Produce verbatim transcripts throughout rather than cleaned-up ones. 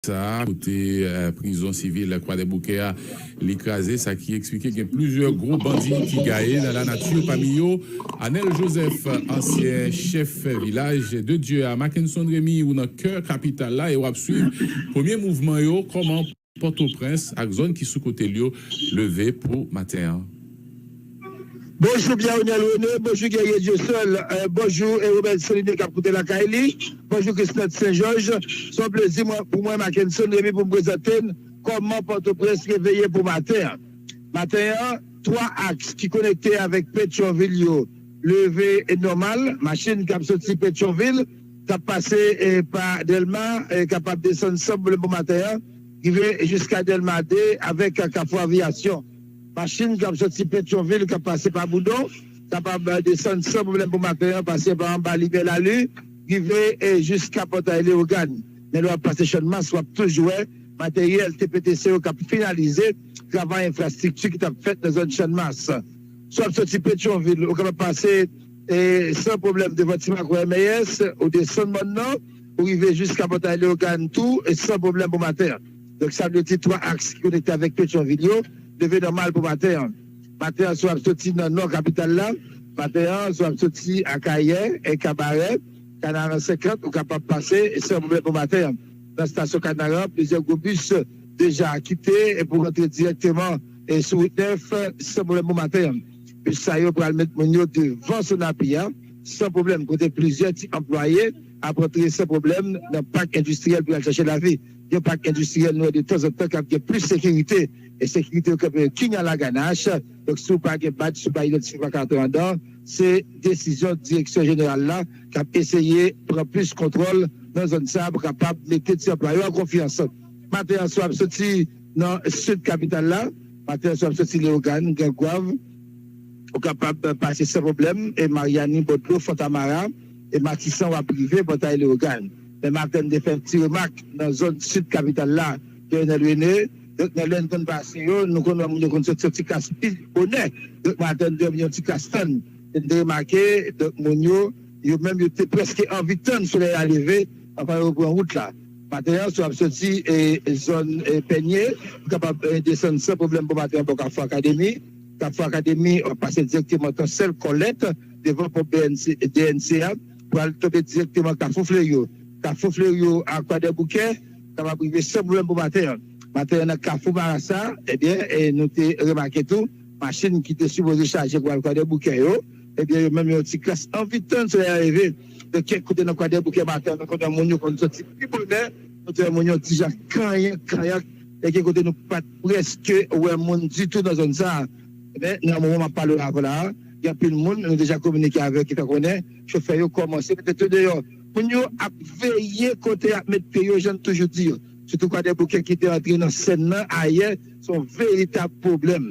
sa a, kote eh, prizon sivil Kwadèboukè a li kraze, sa ki eksplike gen plizyè gwo bandi ki gaye nan lanati, pami yo Anèl Joseph, ansyen chèf vilaj de Dye a. Mackenson Remy, ou nan kè kapital la e w ap swiv premye mouvman yo, kòman Pòtoprens ak zòn ki sou kote l yo leve pou maten an. Bonjou Pierre Renel René, bonjou Guerrier Dieuseul, bonjou Robert Soliné k ap koute lakay li, bonjou Chrisnot Saint Georges. Se yon plezi pou mwen, Mackenson Remy, pou m prezante n kòman Pòtoprens reveye pou maten an. Maten an, twa aks ki konekte avèk Petyonvil yo leve nòmal. Machin k ap soti Petyonvil, k ap pase pa Dèlma, kapab desann san pwoblèm pou maten an, rive jiska Dèlma de avèk Kafou Aviyasyon. Machin k ap soti Petyonvil, k ap pase pa Boudon, kapab desann san pwoblèm pou maten an, pase pa anba Limyè Lali, rive jiska Pòtay Leyogàn. Men lè w ap pase Channmas, w ap toujou wè materyèl T P T C yo k ap finalize travay enfrastrikti ki t ap fèt nan zòn Channmas. Si w ap soti Petyonvil, ou kapab pase san pwoblèm devan Ti Makwe M A S, ou desann mòn nan, ou rive jiska Pòtay Leyogàn tou, san pwoblèm pou maten an. Donk, sa vle di twa aks ki konekte avèk Petyonvil yo leve nòmal pou maten an. Maten an, si w ap soti nan nò kapital la, maten an, si w ap soti Akayè, Kabarè, Kanaran senkant, ou kapab pase san pwoblèm pou maten an. Nan estasyon Kanaran, plizyè gwo bis deja kite pou rantre dirèkteman sou wout nèf san pwoblèm pou maten an. Bis sa yo pral met moun yo devan Sonapi a san pwoblèm, kote plizyè ti anplwaye ap rantre san pwoblèm nan pak endistriyèl pou y al chache lavi. Yon pak endistriyèl nou wè de tanzantan k ap gen plis sekirite, e sekirite yo kanpe yo king a laganach. Donk, si w pa gen badj, si w pa idantifye, w pa ka antre anndan. Se desizyon direksyon jeneral la k ap eseye pran plis kontwòl nan zòn sa a pou kapab mete ti anplwaye yo an konfyans. Maten an, si w ap soti nan sid kapital la, maten an, si w ap soti Leyogàn, Gran Gwav, ou kapab pase san pwoblèm, e Maryani, Bòdlo, Fontamara, e Matisan, w ap rive Pòtay Leyogàn. Men m ap tann de fè ti remak nan zòn sid kapital la, Pierre Renel René. Donk, nan lè n konn pase yo, nou konn wè moun yo konn soti yon ti kras pi bonè. Donk, m ap tann de yon ti kras tann. E n te remake, donk, moun yo, yo menm, yo te prèske anvi tann solèy la leve, anvan yo pran wout la. Maten an, si w ap soti e zòn Pènye, ou kapab desann san pwoblèm pou maten an bò Kafou Akademi. Kafou Akademi, w ap pase dirèkteman Tansèl Kòlèt, devan ponp D N C a, pou al tonbe dirèkteman Kafou Fleyo. Kafou Fleyo a Kwadèboukè, kapab rive san pwoblèm pou maten an. Maten an, nan Kafou Marasa, ebyen, nou te remake tou, machin ki te sipoze chaje pou al Kwadèboukè yo, ebyen, yo menm yon ti kras anvi tann solèy la leve. Nan kèk kote nan Kwadèboukè maten an, nou konn wè moun yo konn soti pi bonè, nou te wè moun yo ti jan kanyank, kanyank, e gen kote nou pa t prèske wè moun ditou nan zòn sa a. Men, nan moman m ap pale w la avè w la a, gen anpil moun, nou deja kominike avè yo, ki fè konnen chofè yo kòmanse mete tè deyò. Moun yo ap veye kote y ap met pye yo, jan n toujou di yo. Sitou Kwadèboukè ki te antre nan sèn nan ayè, se yon veritab pwoblèm.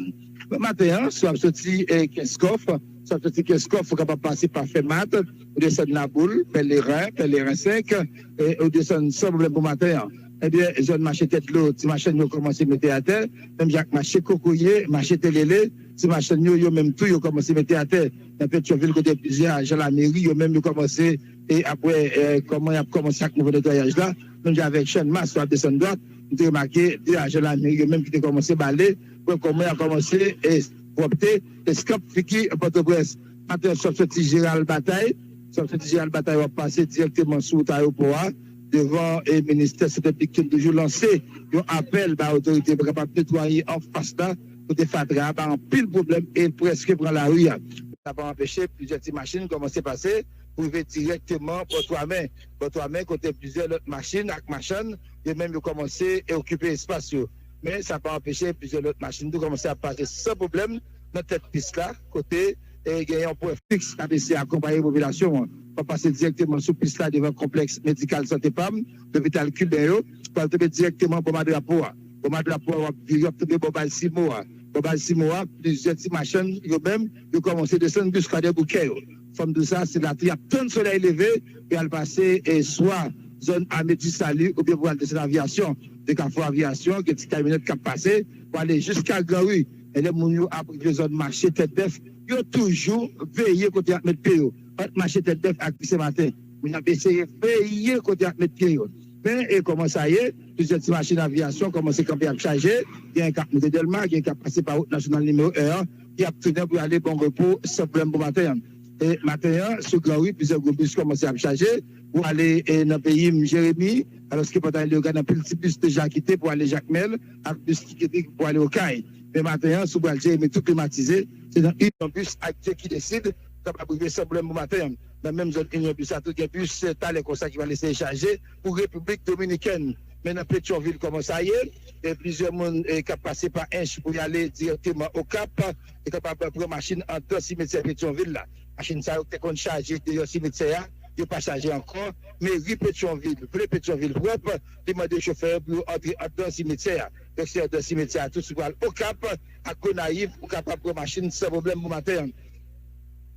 Men maten an, si w ap soti Kenskòf, si w ap soti Kenskòf, ou kapab pase pa Fèmat, ou desann Laboul, Pèleren, Pèleren senk, e ou desann san pwoblèm pou maten an. Ebyen, zòn mache Tèt Dlo, ti machann yo kòmanse mete atè, menm jan ak mache Kokoye, mache Telele, ti machann yo, yo menm tou, yo kòmanse mete atè. Nan Petyonvil, kote plizyè ajan lameri, yo menm, yo kòmanse e ap wè kòman y ap kòmanse ak nouvo netwayaj la. Menm jan avèk Channmas, w ap desann dwat, nou te remake de ajan lameri, yo menm ki te kòmanse bale, wè kòman y ap kòmanse e pwòpte eskanp figi Pòtoprens. Maten an, si w ap soti Jeral Batay, si w ap soti Jeral Batay, w ap pase dirèkteman sou wout ayewopò a, devan e ministè sante piblik ki toujou lanse yon apèl bay otorite pou kapab netwaye anfas la, kote fatra a bay anpil pwoblèm e l prèske pran lari a. Sa pa anpeche plizyè ti machin kòmanse pase pou rive dirèkteman bò Twamen. Bò Twamen, kote plizyè lòt machin ak machann, yo menm yo kòmanse e okipe espas yo. Men sa pa anpeche plizyè lòt machin tou kòmanse ap pase san pwoblèm nan tèt pis la, kote e gen yon pwen fiks k ap eseye akonpaye popilasyon an. W ap pase dirèkteman sou pis la devan konplèks medikal Sante Pam, lopital Kiben yo, pou al tonbe dirèkteman bò Madrapo a. Bò Madrapo a, w ap vire, w ap tonbe bò Balsimo a. Bò Balsimo a, plizyè ti machann, yo menm, yo kòmanse desann bis Kwadèboukè yo. Fò m di w sa, se latri ap tann solèy leve, pou y al pase e swa zòn Ame Ti Sali oubyen pou al desann Aviyasyon. De Kafou Aviyasyon, gen ti kamyonèt k ap pase pou ale jiska Gran Ri. E lè moun yo ap rive zòn mache Tèt Bèf, yo toujou veye kote y ap met pye yo. Ant mache Tèt Bèf ak Lisematen, moun yo ap eseye veye kote y ap met pye yo. Men, e kòman sa ye? Plizyè ti machin aviyasyon kòmanse kanpe ap chaje, genyen k ap moute Dèlma, genyen k ap pase pa wout nasyonal nimewo en an, ki ap tounen pou y ale Bon Repo san pwoblèm pou maten an. E maten an, sou Gran Ri, plizyè gwo bis kòmanse ap chaje pou ale, e, nan peyi m, Jeremi, alòske Pòtay Leyogan, anpil ti bis deja kite pou ale Jakmèl, ak bis ki kite pou ale Okay. Men maten an, si w pral Jeremi, tou klimatize, se nan Union Bus ak Dieu qui décide, w kapab rive san pwoblèm pou maten an. Nan menm zòn Union Bus la tou, gen bis, eh, talè konsa ki pral eseye chaje pou Repiblik Dominikèn. Men nan Petyonvil, kòman sa ye? E plizyè moun, eh, k ap pase pa Ench pou y ale dirèkteman Okap, e kapab pran machin anndan simetyè Petyonvil la. Machin sa yo ki te konn chaje deyò simetyè a, yo pa chaje ankò. Meri Petyonvil vle Petyonvil pwòp, li mande chofè yo pou yo antre anndan simetyè a. Donk, se anndan simetyè a tou, si w pral Okap ak Gonayiv, ou kapab pran machin san pwoblèm pou maten an.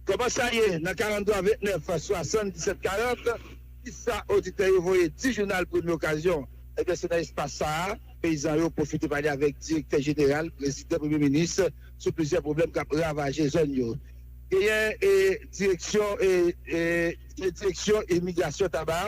Kòman sa ye nan karant twa vennèf swasanndisèt karant? Kisa oditè yo voye di jounal Premye Okazyon? Ebyen, se nan espas sa a, peyizan yo pwofite pale avèk direktè jeneral, prezidan, premye minis, sou plizyè pwoblèm k ap ravaje zòn yo. Genyen, e, direksyon, e, e, gen direksyon imigrasyon Taba,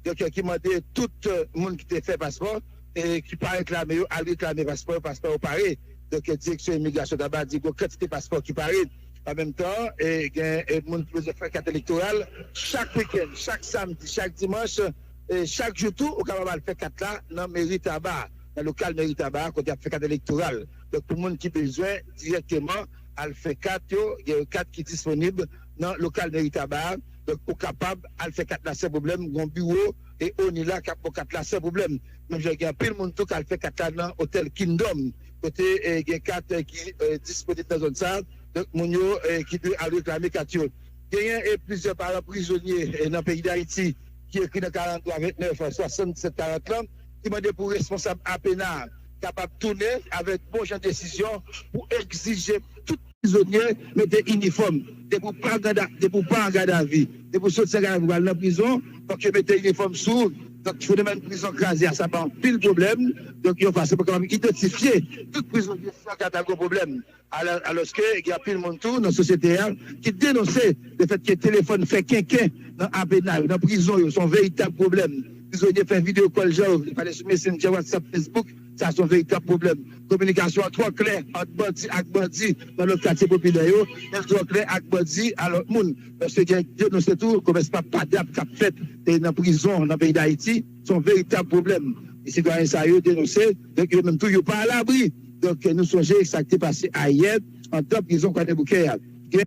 donk, ki mande tout, e, moun ki te fè paspò, e, ki pa reklame yo, al reklame paspò yo, paspò yo pare. Donk, direksyon imigrasyon Taba di gon kantite paspò ki pare. An menm tan, e, gen, e, moun ki bezwen fè kat elektoral, chak wikenn, chak samdi, chak dimanch, e, chak jou tou, ou kapab al fè kat la nan meri Taba, nan lokal meri Taba, kote y ap fè kat elektoral. Donk, pou moun ki bezwen dirèkteman al fè kat yo, gen kat ki disponib nan lokal meri Taba. Donk, ou kapab al fè kat la san pwoblèm, gon biwo e ONI la k ap ba w kat la san pwoblèm. Menm jan gen anpil moun tou k al fè kat la nan otèl Kingdom, kote, e, gen kat, e, ki, e, disponib nan zòn sa a. Donk, moun yo, e, ki dwe al reklame kat yo. Genyen, e, plizyè paran prizonye, e, nan peyi Dayiti ki ekri nan karant twa vennèf swasanndisèt karant lan, ki mande pou responsab APENA kapab tounen avèk bon jan desizyon pou egzije tout prizonye mete inifòm. Depi w pa gada, depi w pa an gadavi, depi w soti an gadavi pou al nan prizon, fòk yo mete inifòm sou ou. Donk, fenomèn prizon kraze a, sa bay anpil pwoblèm. Donk, yon fason pou kapab idantifye tout prizonye san gad al gen pwoblèm. Alò, alòske gen anpil moun tou nan sosyete a ki denonse lefètke telefòn fè kenken nan APENA yo, nan prizon yo, se yon veritab pwoblèm. Prizonye fè videyo kòl jan yo vle, pale sou Messenger, WhatsApp, Facebook, sa se yon veritab pwoblèm. Kominikasyon an twò klè ant bandi ak bandi nan lòt katye popilè yo, men l twò klè ak bandi a lòt moun. Paske gen denonse tou komès pa padap k ap fèt, e, nan prizon nan peyi Dayiti, se yon veritab pwoblèm. E sitwayen sa yo denonse, donk yo menm tou, yo pa alabri. Donk, nou sonje sa k te pase ayè anndan prizon Kwadèboukè a. Gen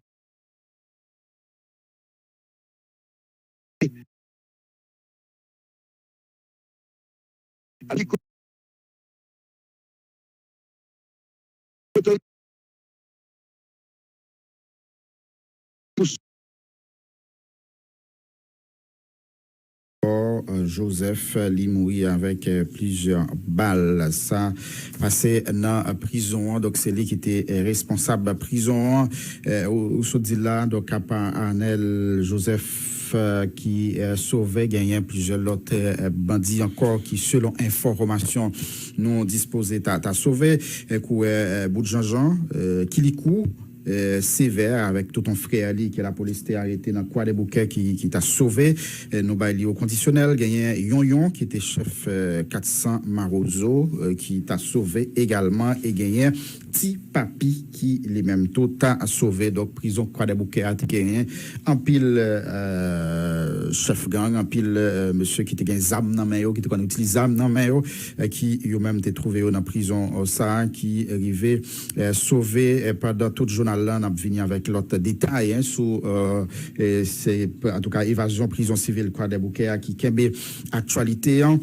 Joseph, li mouri avèk, eh, plizyè bal. Sa pase nan prizon an, donk se li ki te, eh, responsab prizon an. Eh, ou, ou sot di la, donk apa Arnel Joseph, eh, ki, eh, sove, genyen plizyè lòt, eh, bandi ankò ki, selon enfòmasyon nou dispoze, ta, ta sove. Eh, kourè, eh, bout janjan, eh, Kilikou, eh, Sevè avèk tout yon frè li ke lapolis te arete nan Kwadèboukè ki, ki ta sove. Eh, nou bay li o kondisyonèl. Genyen Yonyon ki te chèf, eh, kat san Mawozo, eh, ki ta sove egalman. E genyen Ti Papi ki li menm tou ta sove. Donk, prizon Kwadèboukè a te genyen anpil, eh, chèf gang, anpil, eh, mesye ki te gen zam nan men yo, ki te konn itilize zam nan men yo, eh, ki yo menm te twouve yo nan prizon, eh, sa a, ki rive eh, sove, eh, pandan tout jounal la, n ap vini avèk lòt detay, en, sou, eh, eh, se, antouka, evazyon prizon sivil Kwadèboukè a ki kenbe aktyalite an.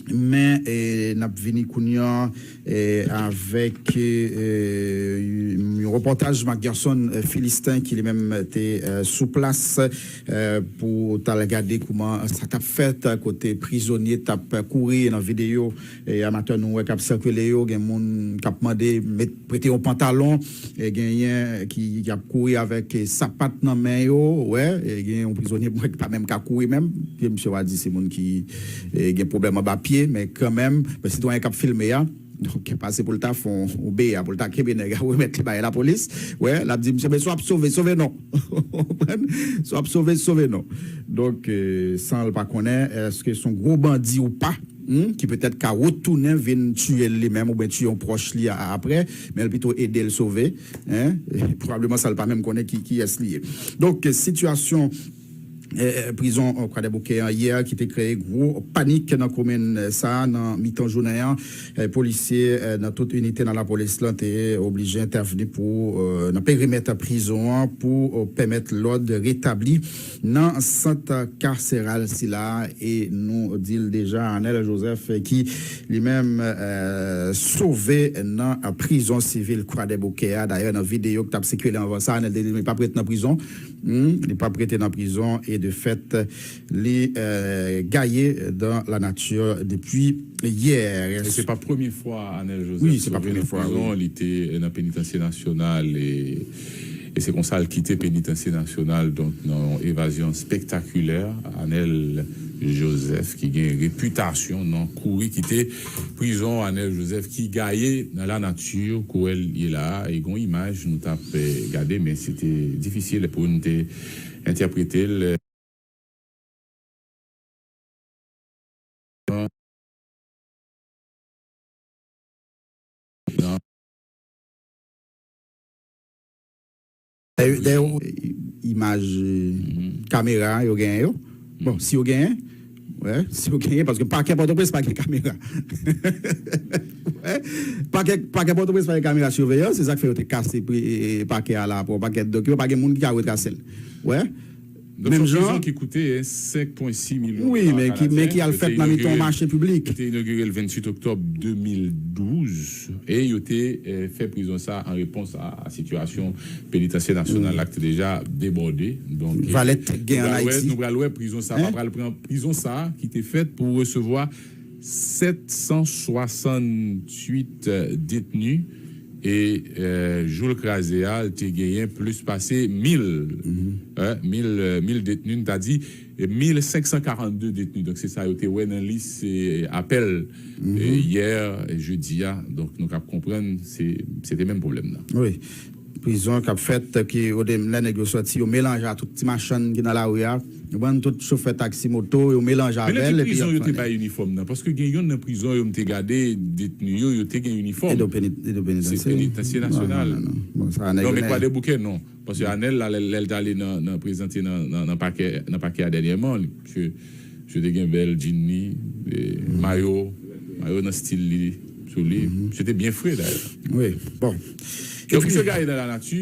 Men, eh, n ap vini kounye a, eh, avèk, eh, yon repòtaj Marc Gerson, eh, Philistin, ki li menm te, eh, sou plas, eh, pou t al gade kouman sa t ap fèt, kote prizonye t ap kouri nan videyo, eh, amatè nou wè k ap sikile yo, gen moun k ap mande met, prete yon pantalon, eh, genyen ki, ki ap kouri avèk, eh, sapat nan men yo, wè, eh, gen yon prizonye mwen ki pa menm ka kouri menm, ke misye w a di se moun ki, eh, gen pwoblèm anba pye, men kanmenm, men sitwayen k ap filme a, donk, pase pou l ta fè yon, yon beya, pou l ta kenbe nèg a, remèt li bay lapolis, wè, l ap di, "Misye, men si w ap sove, sove non." Ou konprann? Si w ap sove, sove non. Donk, eh, san l pa konnen, èske se yon gwo bandi ou pa, hmm, ki petèt ka retounen vin tiye l li menm oubyen tiye yon pwòch li a, a, apre, men l pito ede l sove, en, pwobableman sa l pa menm konnen ki, kiyès li ye. Donk, sitiyasyon, eh, prizon, eh, Kwadèboukè an yè ki te kreye gwo panik nan komin, eh, sa a, nan mitan jounen an, eh, polisye, eh, nan tout inite nan lapolis lan te oblije entèvni pou, eh, nan perimèt prizon an pou, eh, pèmèt lòd retabli nan sant kaseral sila a, e nou di l deja, Arnel Joseph, ki li menm, eh, sove nan prizon sivil Kwadèboukè a. Dayè, nan videyo ki t ap sikile anvan sa, Arnel te di li p ap ret nan prizon. Hmm, li p ap rete nan prizon, e de fèt, li, eh, gaye dan la nati depi yè. E se pa premye fwa Arnel Joseph sove nan prizon. Li te, eh, nan penitansye nasyonal e E se konsa l kite penitansye nasyonal, donk, nan yon evazyon spektakilè. Arnel Joseph, ki gen repitasyon nan kouri kite prizon, Arnel Joseph, ki gaye nan lanati, kote l ye la a, e gen yon imaj nou t ap, eh, gade, men se te difisil pou n te entèprete l. Dayè, dayè, imaj, eh, kamera yo genyen yo. Bon, si yo genyen, wè, si yo genyen, paske pakè Pòtoprens pa gen kamera. Wè, pakè, pakè Pòtoprens pa gen kamera siveyans, se sa k fè yo te kase pri, eh, pakè a la pou yon pakèt dokiman, pa gen moun ki ka retrase l. Wè. Donk, se yon prizon ki koute, eh, senk pwen sis milyon dola kanadyen. Wi, men ki, men ki al fèt nan mitan yon mache piblik. Yo te inogire l venntuit oktòb de mil douz, e yo te, eh, fè prizon sa an repons a, a sitiyasyon penitansye nasyonal la ki te deja debòde. Donk, eh, valè t gen ann Ayiti. Nou pral wè, nou pral wè prizon sa, pa pral pran prizon sa ki te fèt pou resevwa sèt san swasanntuit, eh, detni. E, eh, jou l kraze a, l te genyen plis pase mil, eh, mil, eh, mil detni, n ta di, eh, mil senk san karannde detni. Donk, se sa yo te wè nan lis, eh, apèl, eh, yè, eh, jedi a. Donk, nou kab konprann, se, se te menm pwoblèm nan. Wi. Prizon k ap fèt, ki, kote lè nèg yo sòti, yo melanje a tout ti machann ki nan lari a. Yo pran tout chofè taksi, moto, yo melanje avè l, epi y ap fè. Men nan ki prizon yo te bay inifòm nan? Paske gen youn nan prizon yo, m te gade detni yo, yo te gen inifòm. Edo Peni-, Edo Penitansye. Se Penitansye Nasyonal. Non, non, non, non. Bon, sa, nèg yo, men Kwadèboukè, non. Paske Anèl la, lè, lè l t ale nan, nan prezante nan, nan, nan pakè, nan pakè a dènyèman, li, misye, misye te gen bèl djin li, e, mayo, mayo nan stil li, sou li. Misye te byen fre, dayè. Wi, bon. Donk, misye gaye nan lanati.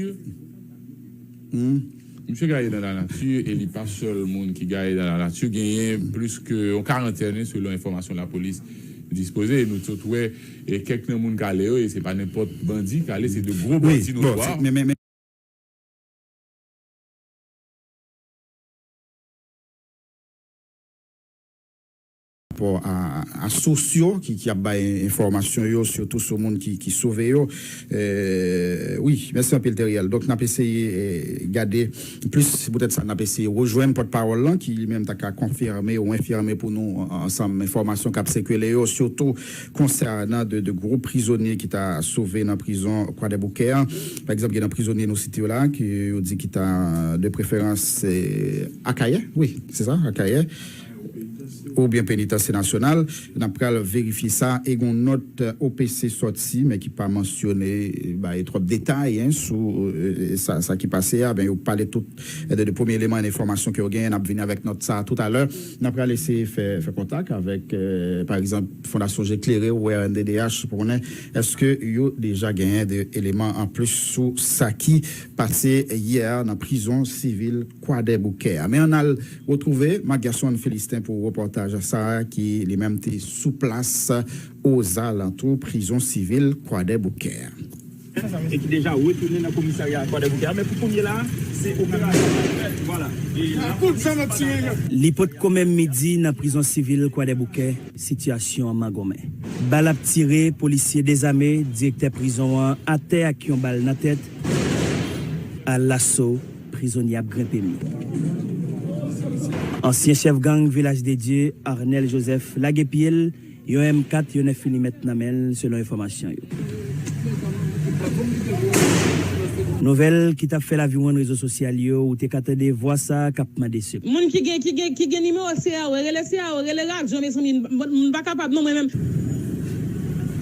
Misye gaye nan lanati e li pa sèl moun ki gaye nan lanati. Genyen plis ke yon karantèn, selon enfòmasyon lapolis dispoze. E nou tout wè, e kèk nan moun k ale yo, e se pa nenpòt bandi k ale, se de gwo bandi notwa. Rapò a, a sous yo ki, ki ap bay enfòmasyon yo, sitou sou moun ki, ki sove yo. Eh, wi, mèsi anpil, Teriel. Donk, n ap eseye, eh, gade plis, se poutèt sa n ap eseye rejwenn pòtpawòl lan, ki li menm ta ka konfime ou enfime pou nou, an-, ansanm enfòmasyon k ap sikile yo, sitou konsènan de, de gwo prizonye ki ta sove nan prizon Kwadèboukè an. Pa egzanp, gen nan prizonye nou site yo la, ki yo di ki ta de preferans, eh, Akayè. Wi, se sa, Akayè. Oubyen Penitansye Nasyonal. N ap pral verifye sa. E gen yon nòt, eh, O P C sòti, men ki pa mansyone, eh, bay twòp detay, en, sou, eh, sa, sa ki pase a. Ben, yo pale tout, eh, de, de premye eleman enfòmasyon ke yo genyen. N ap vini avèk nòt sa toutalè. N ap pral eseye fè, fè kontak avèk, eh, pa egzanp, Fondasyon Je Klere ou R N D D H pou konnen èske yo deja genyen de eleman anplis sou sa ki pase yè nan prizon sivil Kwadèboukè a. Men ann al retwouve Marc Gerson Philistin pou repòtaj sa a ki li menm te sou plas ozalantou prizon sivil Kwadèboukè a. E ki deja retounen nan komisarya Kwadèboukè a. Men pou kounye la, se operasyon. Vwala. E la, polis ap pale avè yo. Li potko menm midi nan prizon sivil Kwadèboukè, sitiyasyon an mangonmen. Bal ap tire, polisye dezame, direktè prizon an atè ak yon bal nan tèt. Alaso, prizonye ap grenpe mi. Ansyen chèf gang Vilaj de Dye, Arnel Joseph, lage pye l, yon M kat, yon nèf milimèt nan men l, selon enfòmasyon yo. Nouvèl ki t ap fè laviwonn rezo sosyal yo, ou te ka tande vwa sa a k ap mande sekou. Moun ki gen, ki gen, ki gen nimewo C A O, rele C A O, rele radyo, mezanmi, m, m, m pa kapab non, mwen menm.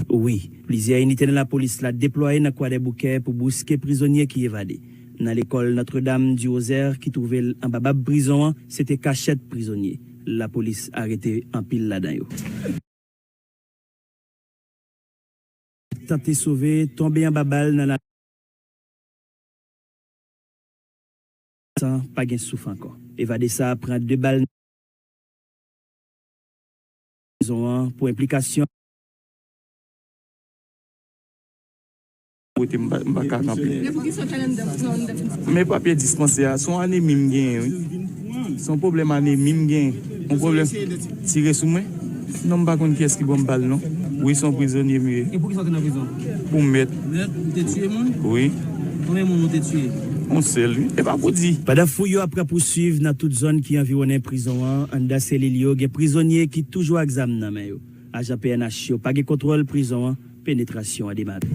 Wi, plizyè inite nan lapolis la deplwaye nan Kwadèboukè pou bouske prizonye ki evade. Nan lekòl Notre Dame du Rosaire ki twouve l anba bab prizon an, se te kachèt prizonye. Lapolis arete anpil ladan yo. Tante sove, tonbe anba bal nan la san pa gen souf ankò. Evade sa a pran de bal nan prizon an pou enplikasyon. Kote m pa, m pa ka kanpe. Men papye dispansè a, se yon anemi m genyen, wi. Se yon pwoblèm anemi m genyen. Yon pwoblèm tire sou mwen. Non, m pa konn kiyès ki ban m bal, non. Wi, se yon prizonye m ye. E poukisa w te nan prizon? Pou mèt. Mèt, ou te tiye moun? Wi. Konbyen moun ou te tiye? Yon sèl, wi. E pa pou di. Pandan fouy yo ap pran pouswiv nan tout zòn ki anviwonnen prizon an, anndan selil yo gen prizonye ki toujou ak zam nan men yo. Ajan P N H yo pa gen kontwòl prizon an, penetrasyon an demare.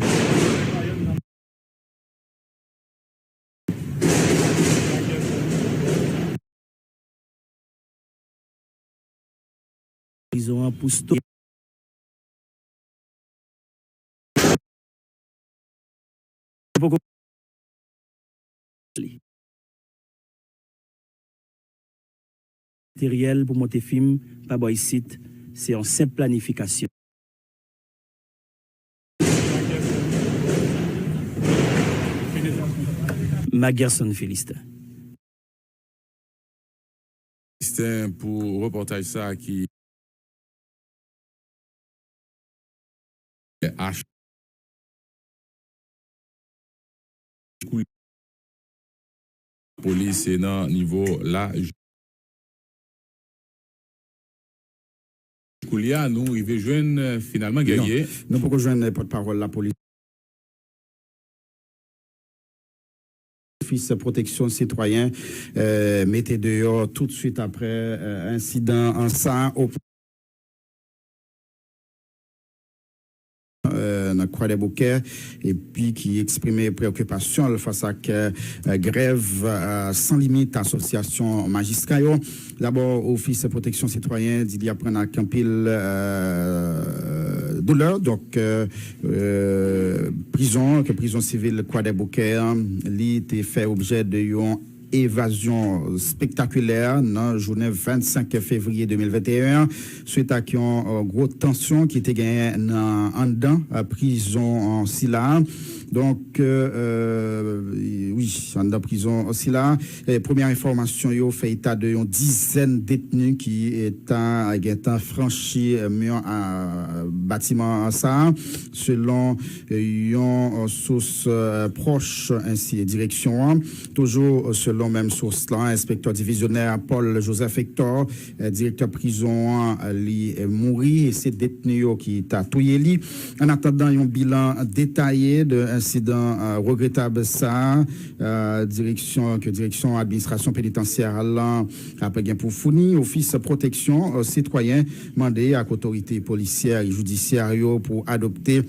Prizon an pou stoke. Poko li. Materyèl pou monte fim pa bò isit, se yon senp planifikasyon. Magerson Philistin. Philistin pou repòtaj sa a ki H. Polis e nan nivo la. Koulye a, nou rive jwenn, euh, finalman Guerrier. Non, nou poko jwenn, euh, pòtpawòl lapolis. Ofis Pwoteksyon Sitwayen, euh, mete deyò tout swit aprè, euh, ensidan an sa. euh, nan Kwadèboukè, epi ki eksprime preyokipasyon l fas ak, euh, grèv, euh, san limit asosyasyon majistra yo. Dabò, Ofis Pwoteksyon Sitwayen di li aprann ak anpil, euh, doulè, donk, euh, euh, prizon, ke prizon sivil Kwadèboukè an, li te fè objè de yon evazyon spektakilè nan jounen vennsenk fevriye de mil venteyen an, swit ak yon, euh, gwo tansyon ki te genyen nan anndan, euh, prizon, euh, sila. Donk, euh, euh, wi, anndan prizon sila. E premye enfòmasyon yo fè eta de yon dizèn detni ki, e, ta gentan franchi, euh, mi, euh, batiman sa a, selon, euh, yon, euh, sous, euh, pwòch, ensi, direksyon an. Toujou, euh, selon menm sous la, enspektè divizyonè Paul Joseph Hector, euh, direktè prizon an, euh, li, euh, mouri, e se detni yo ki ta touye li. An atandan yon bilan detaye de ensidan, euh, regretab sa a, euh, direksyon, ke direksyon administrasyon penitansyè lan ap gen pou founi, Ofis Pwoteksyon, euh, Sitwayen mande ak otorite polisyè e jidisyè yo pou adopte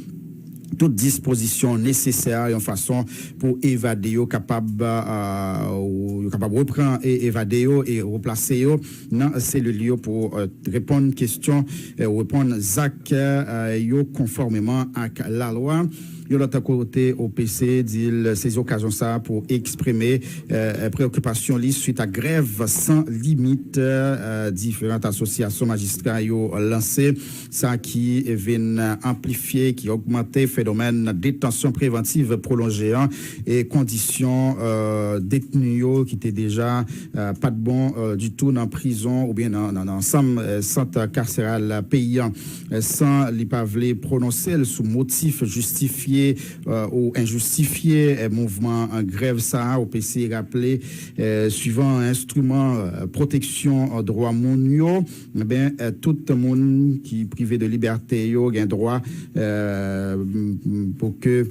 tout dispozisyon nesesè yon fason pou evade yo kapab, euh, ou yo kapab repran e evade yo e replase yo nan selil yo pou, euh, reponn kesyon, euh, reponn zak, euh, yo konfòmeman ak lalwa. Yon lòt kote, O P C di l sezi okazyon sa a pou eksprime, euh, preyokipasyon li swit a grèv san limit, euh, diferan asosyasyon majistra yo lanse. Sa ki vin anplifye, ki ogmante fenomèn detansyon prevantiv pwolonje an e kondisyon, euh, detni yo ki te deja, euh, pa t bon, euh, ditou nan prizon oubyen nan, nan, nan ansanm, euh, sant kaseral peyi an, euh, san li pa vle pwononse l sou motif jistifye, euh, ou enjistifye, euh, mouvman, euh, grèv sa a. O P C raple, euh, swivan enstriman, euh, pwoteksyon, euh, dwa moun yo, Enben, eh, tout moun ki prive de libète yo gen dwa, eh, m, m, pou ke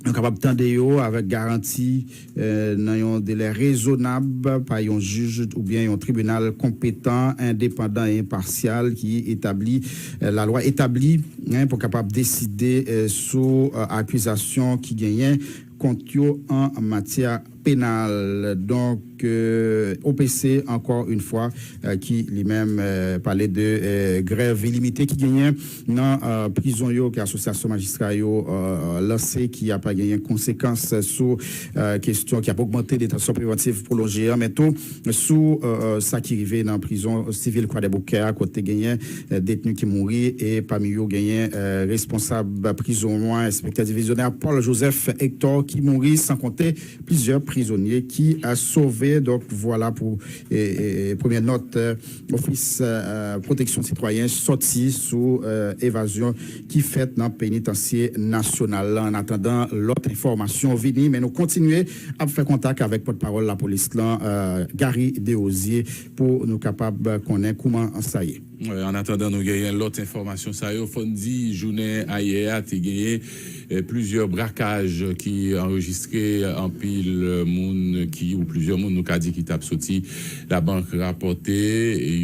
yo kapab tande yo avèk garanti, eh, nan yon delè rezonab pa yon jij oubyen yon tribinal konpetan, endepandan e enpasyal ki etabli, eh, lalwa etabli, en, pou kapab deside, eh, sou, eh, akizasyon ki genyen kont yo an matyè penal. Donk, euh, O P C, encore une fois, euh, ki li menm, euh, pale de, euh, grèv ilimite ki genyen nan, euh, prizon yo, ke asosyasyon majistra yo, euh, lanse, ki ap genyen konsekans sou, euh, kesyon ki ap ogmante detansyon prevantiv pwolonje an, men tou sou, euh, euh, sa ki rive nan prizon sivil Kwadèboukè a, kote genyen, euh, detni ki mouri, e pami yo genyen, euh, responsab prizon an, enspektè divizyonè Paul Joseph Hector ki mouri, san konte plizyè prizonye ki, euh, sove. Donk, vwala pou, e, e, e, premyè nòt, euh, Ofis, euh, Pwoteksyon Sitwayen sòti sou, euh, evazyon ki fèt nan penitansye nasyonal la. An atandan lòt enfòmasyon vini, men nou kontinye ap fè kontak avèk pòtpawòl lapolis lan, euh, Gary Desrosiers, pou nou kapab konnen kouman sa ye. Wi, an atandan nou genyen lòt enfòmasyon sa yo, fò n di jounen ayè a te genyen, eh, plizyè brakaj ki anrejistre, anpil moun ki, ou plizyè moun nou ka di ki t ap soti labank rapòte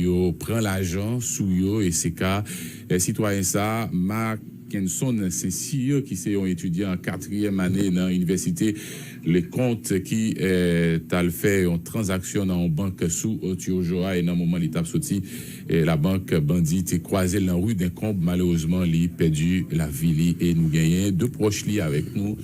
yo pran lajan sou yo, e se ka, eh, sitwayen sa, Marc Kenson Saint-Cyr, ki se yon etidyan an katriyèm ane nan Inivèsite Leconte, ki, eh, t al fè yon tranzaksyon nan yon bank sou Otyojora, e nan moman li t ap soti, eh, labank, bandi te kwaze l nan ri Denkonb. Malerezman, li pèdi lavi li, e nou genyen de pwòch li avèk nou.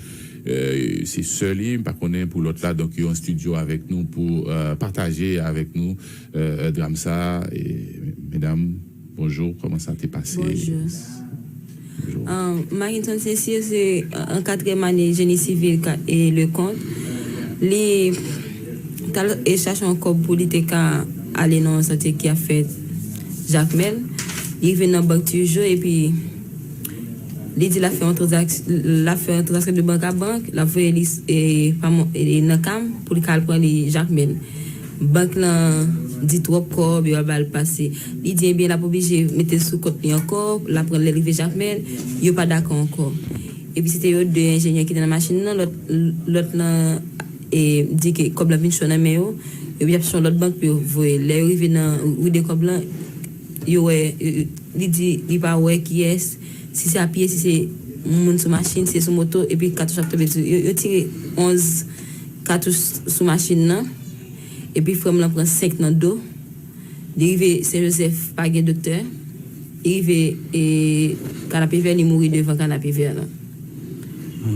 Eh, se sè li, m pa konnen pou lòt la, donk yo an estidyo avèk nou pou, eh, pataje avèk nou, eh, dram sa. E, medam, bonjou, kòman sa te pase? Bonjou. Bonjou. Ah, Marinson Cécile se, ah, an katriyèm ane jeni sivil ka, e Leconte. Li t al, e chache yon kòb pou li te ka ale nan yon santye ki ap fèt Jakmèl. Li rive nan bank Tijo epi li di l ap fè yon tranzaks-, l ap fè yon tranzaksyon de bank a bank, l ap voye li, e, pa mwen, e, nan Kam pou li ka al pran li Jakmèl. Bank lan di twòp kòb, yo pa ba l pase. Li di, ebyen, l ap oblije mete l sou kont li ankò, l ap pran lè l rive Jakmèl, yo pa dakò ankò. Epi se te yo de enjenyè ki te nan machin nan, lòt, lòt lan, e, di ke kòb la vin cho nan men yo, epi y ap chèche yon lòt bank pou yo voye. Lè yo rive nan ri Denkonb lan, yo wè, yo, yo, li di li pa wè kiyès, si se a pye, si se moun sou machin, si se sou moto, epi katouch ap tonbe sou yo. Yo tire onz katouch sou machin nan, epi frè m lan pran senk nan do. Li rive Sen Jozèf, pa gen doktè. Li rive, e, Kanapevè, li mouri devan Kanapevè lan.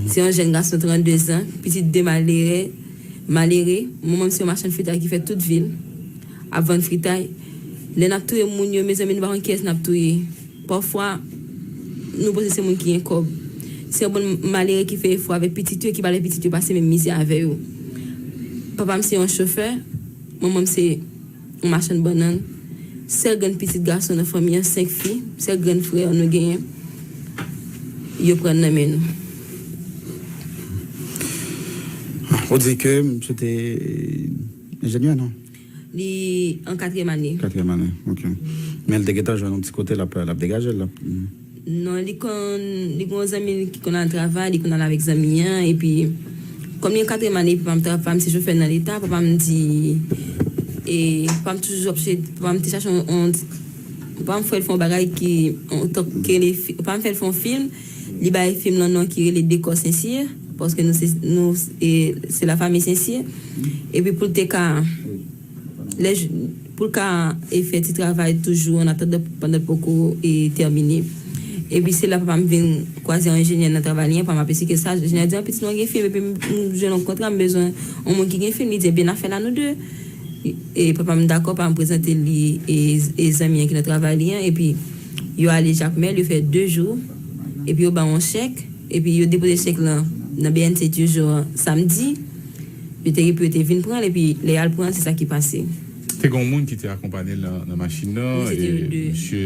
Se yon jèn gason trannde zan, pitit de malere, malere. Manman m se yon machann fritay ki fè tout vil ap vann fritay. Lè n ap touye moun yo, mezanmi, nou pa konn kiyès n ap touye. Pafwa, nou panse se moun ki gen kòb. Se yon bann malere ki fè efò avèk pitit yo, ki pa lè pitit yo pase menm mizè avè yo. Papa m se yon chofè, manman m se yon machann bannann. Sèl grenn pitit gason nan fanmi an, senk fi, sèl grenn frè nou genyen, yo pran nan men nou. Ou di ke misye te enjenyè, non? Li an katriyèm ane. Katriyèm ane, ok. Men l te gentan jwenn yon ti kote l ap, l ap degaje l, l ap. Non, li konn, li gen yon zanmi l ki konn al travay, li konn al avèk zanmi an, epi kòm li an katriyèm ane, epi papa m tra-, papa m se chofè nan leta, papa m di, e, papa m toujou ap chè-, papa m te chache yon, yon, papa m fè l fè yon bagay ki, yon tank ke li fi-, papa m fè l fè yon fim, li bay fim lan non ki rele Dekò Sensyè, paske nou se, nou, e, se la fami Sensyè. Epi pou l te ka lè jou, pou l ka, e, fè ti travay toujou an atandan pandan l poko, e, tèmine. Epi se la papa m vin kwaze yon enjenyè nan travay li an, papa m ap esplike sa, enjenyè di, "An pitit mwen gen fim, epi m, m jwenn yon kontra, m bezwen yon moun ki gen fim." Li di, "Ebyen, n a fè l a nou de." E papa m dakò, papa m prezante li, e, e zanmi an ki nan travay li an, epi yo ale Jakmèl, yo fè de jou, epi yo ba yon chèk, epi yo depoze chèk lan nan B N C toujou samdi. Yo te gen pou yo te vin pran l, epi lè y al pran l, se sa ki pase. Te gen yon moun ki te akonpanye l nan, nan machin nan, wi, se te e yo de. Misye,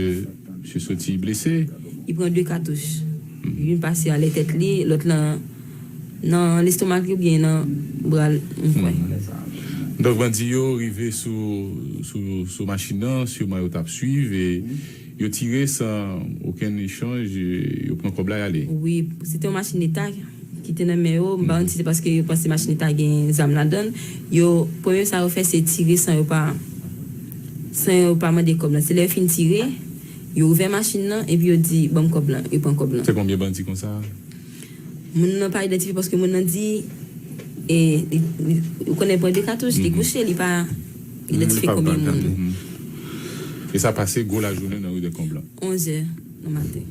misye soti blese. Li pran de katouch. Mhm. Youn pase anlè tèt li, lòt lan nan lestomak li oubyen nan bra l, m kwè. Mhm. Donk, bandi yo rive sou, sou, sou machin nan, siman yo t ap swiv, e yo tire san okenn echanj, e yo pran kòb la, y ale. Wi, se te yon machin leta ki te nan men yo, m pa konn si se paske yo panse machin leta gen zam ladan l. Yo, premye sa yo fè, se tire san yo pa, san yo pa mande kòb la. Se lè yo fin tire, yo ouvè machin nan, epi yo di, "Ban m kòb la." Yo pran kòb la. Se konbyen bandi konsa? Moun nan pa idantifye paske moun nan di, e li, li, ou konnen pran de katouch, li kouche, li pa idantifye konbyen moun. E sa pase gwo lajounen nan ri Dekonb lan. Onz è nan maten.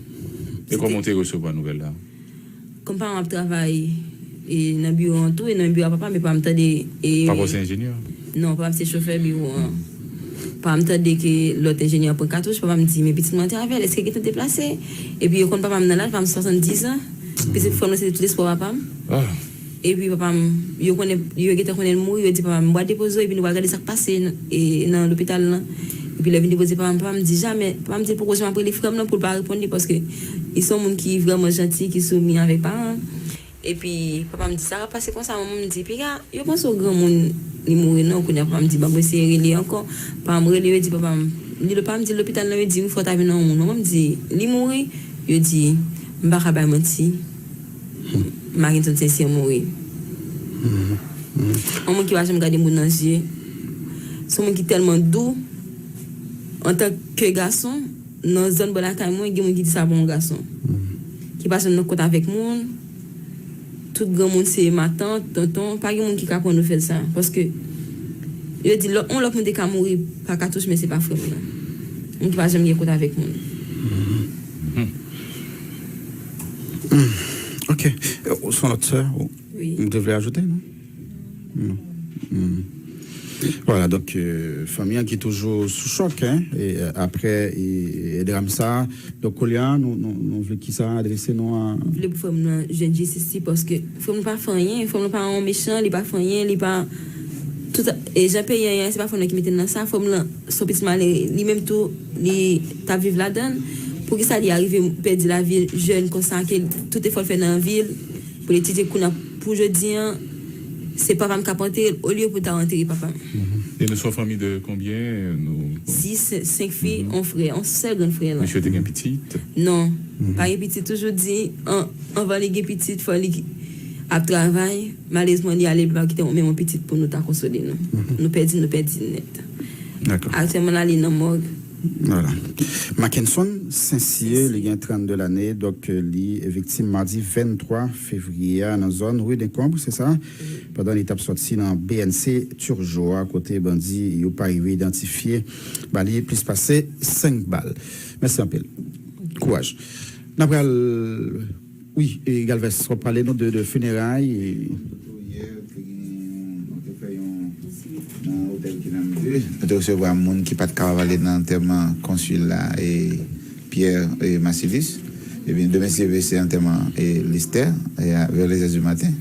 E kòman w te resevwa nouvèl la? Kòm paran m ap travay e nan biwo an tou, e nan biwo a papa m, e papa m tande. E papa w se enjenyè? Non, papa m se chofè biwo an. Papa m tande ke lòt enjenyè an pran katouch, papa m di, "Men pitit mwen te avè l, èske gentan deplase?" Epi yo konn papa m nan laj, papa m swasanndiz an. Pitit frè m nan se te tout espwa papa m. Epi papa m, yo konnen, yo gentan konnen l mouri, yo di papa m, "Mwen pral depoze w, epi nou pral gade sa k pase nan, e, nan lopital lan." Epi lè yo vin depoze papa m, papa m di, "Jamè." Papa m di l poko janm ap rele frè m nan pou l pa reponn li, paske li se yon moun ki vrèman janti, ki soumi avèk paran l. Epi papa m di, "Sa ka pase konsa?" Manman m di, "Piga, yo panse w granmoun, li mouri non." Kounye a papa m di, "Ban m eseye rele ankò." Papa m rele, yo di papa m, li, papa m di lopital lan, yo di, "Wi, fò w ta vin nan yon moun." Manman m di, "Li mouri?" Yo di, "M pa ka bay manti. Mackenson Saint-Cyr mouri." Yon moun ki pa janm gade moun nan je. Se yon moun ki tèlman dou. Antanke gason, nan zòn bò lakay mwen, gen moun ki di sa pa yon gason. Ki pa janm nan kont avèk moun. Tout granmoun se matant, tonton. Pa gen moun ki ka pran nouvèl sa. Paske yo di lòt, yon lòt moun te ka mouri pa katouch, men se pa frè m nan. Moun ki pa janm gen kont avèk moun. Ok. Ou se yon lòt sè? Ou te vle ajoute, non? Non. Vwala, donk, fanmi an ki toujou sou chòk, en, apre dram sa a. Donk, kounye a, nou vle ki sa adrese nou a. M vle pou frè m nan jwenn jistis li, paske frè m nan pa fè anyen, frè m nan pa yon mechan, li pa fè anyen, li pa. Tout, e jan peyi an ye a, se pa frè m nan ki mete l nan sa, frè m nan se yon pitit malere, li menm tou, li t ap viv ladan l. Poukisa li arive pèdi lavi l jèn konsa, ke tout efò l fè nan vi l, pou l etidye kounye a pou jodi an, se papa m k ap antere l olye pou l ta antere papa m. E nou se yon fanmi de konbyen? Nou... Sis, senk fi, yon frè, yon sèl grann frè la. Misye te gen pitit? Non, pa gen pitit. Toujou di, anvan li gen pitit, fò li ap travay. Malerezman, li ale, li pa kite menm yon pitit pou nou ta konsole nou. Nou pèdi, nou pèdi nèt. Aktyèlman, l ale nan mòg. Vwala. Mackenson Saint-Cyr, li gen trannde lane, donk li viktim madi venntwa fevriye a nan zòn ri Dekonb, se sa? Pandan li t ap sòti nan B N C Turgeau a, kote bandi yo pa rive idantifye ba li plis pase senk bal. Mèsi anpil. Kouraj. N ap pral Wi, Galvez, w ap pale nou de fineray. Yè, te gen, nou te fè yon, nan otèl Kinam de, nou te resevwa moun ki pa t kapab ale nan antèman konsil la, e Pierre Marcellus. Ebyen, demen si Dye vle, se antèman Lester, vè lezè di maten.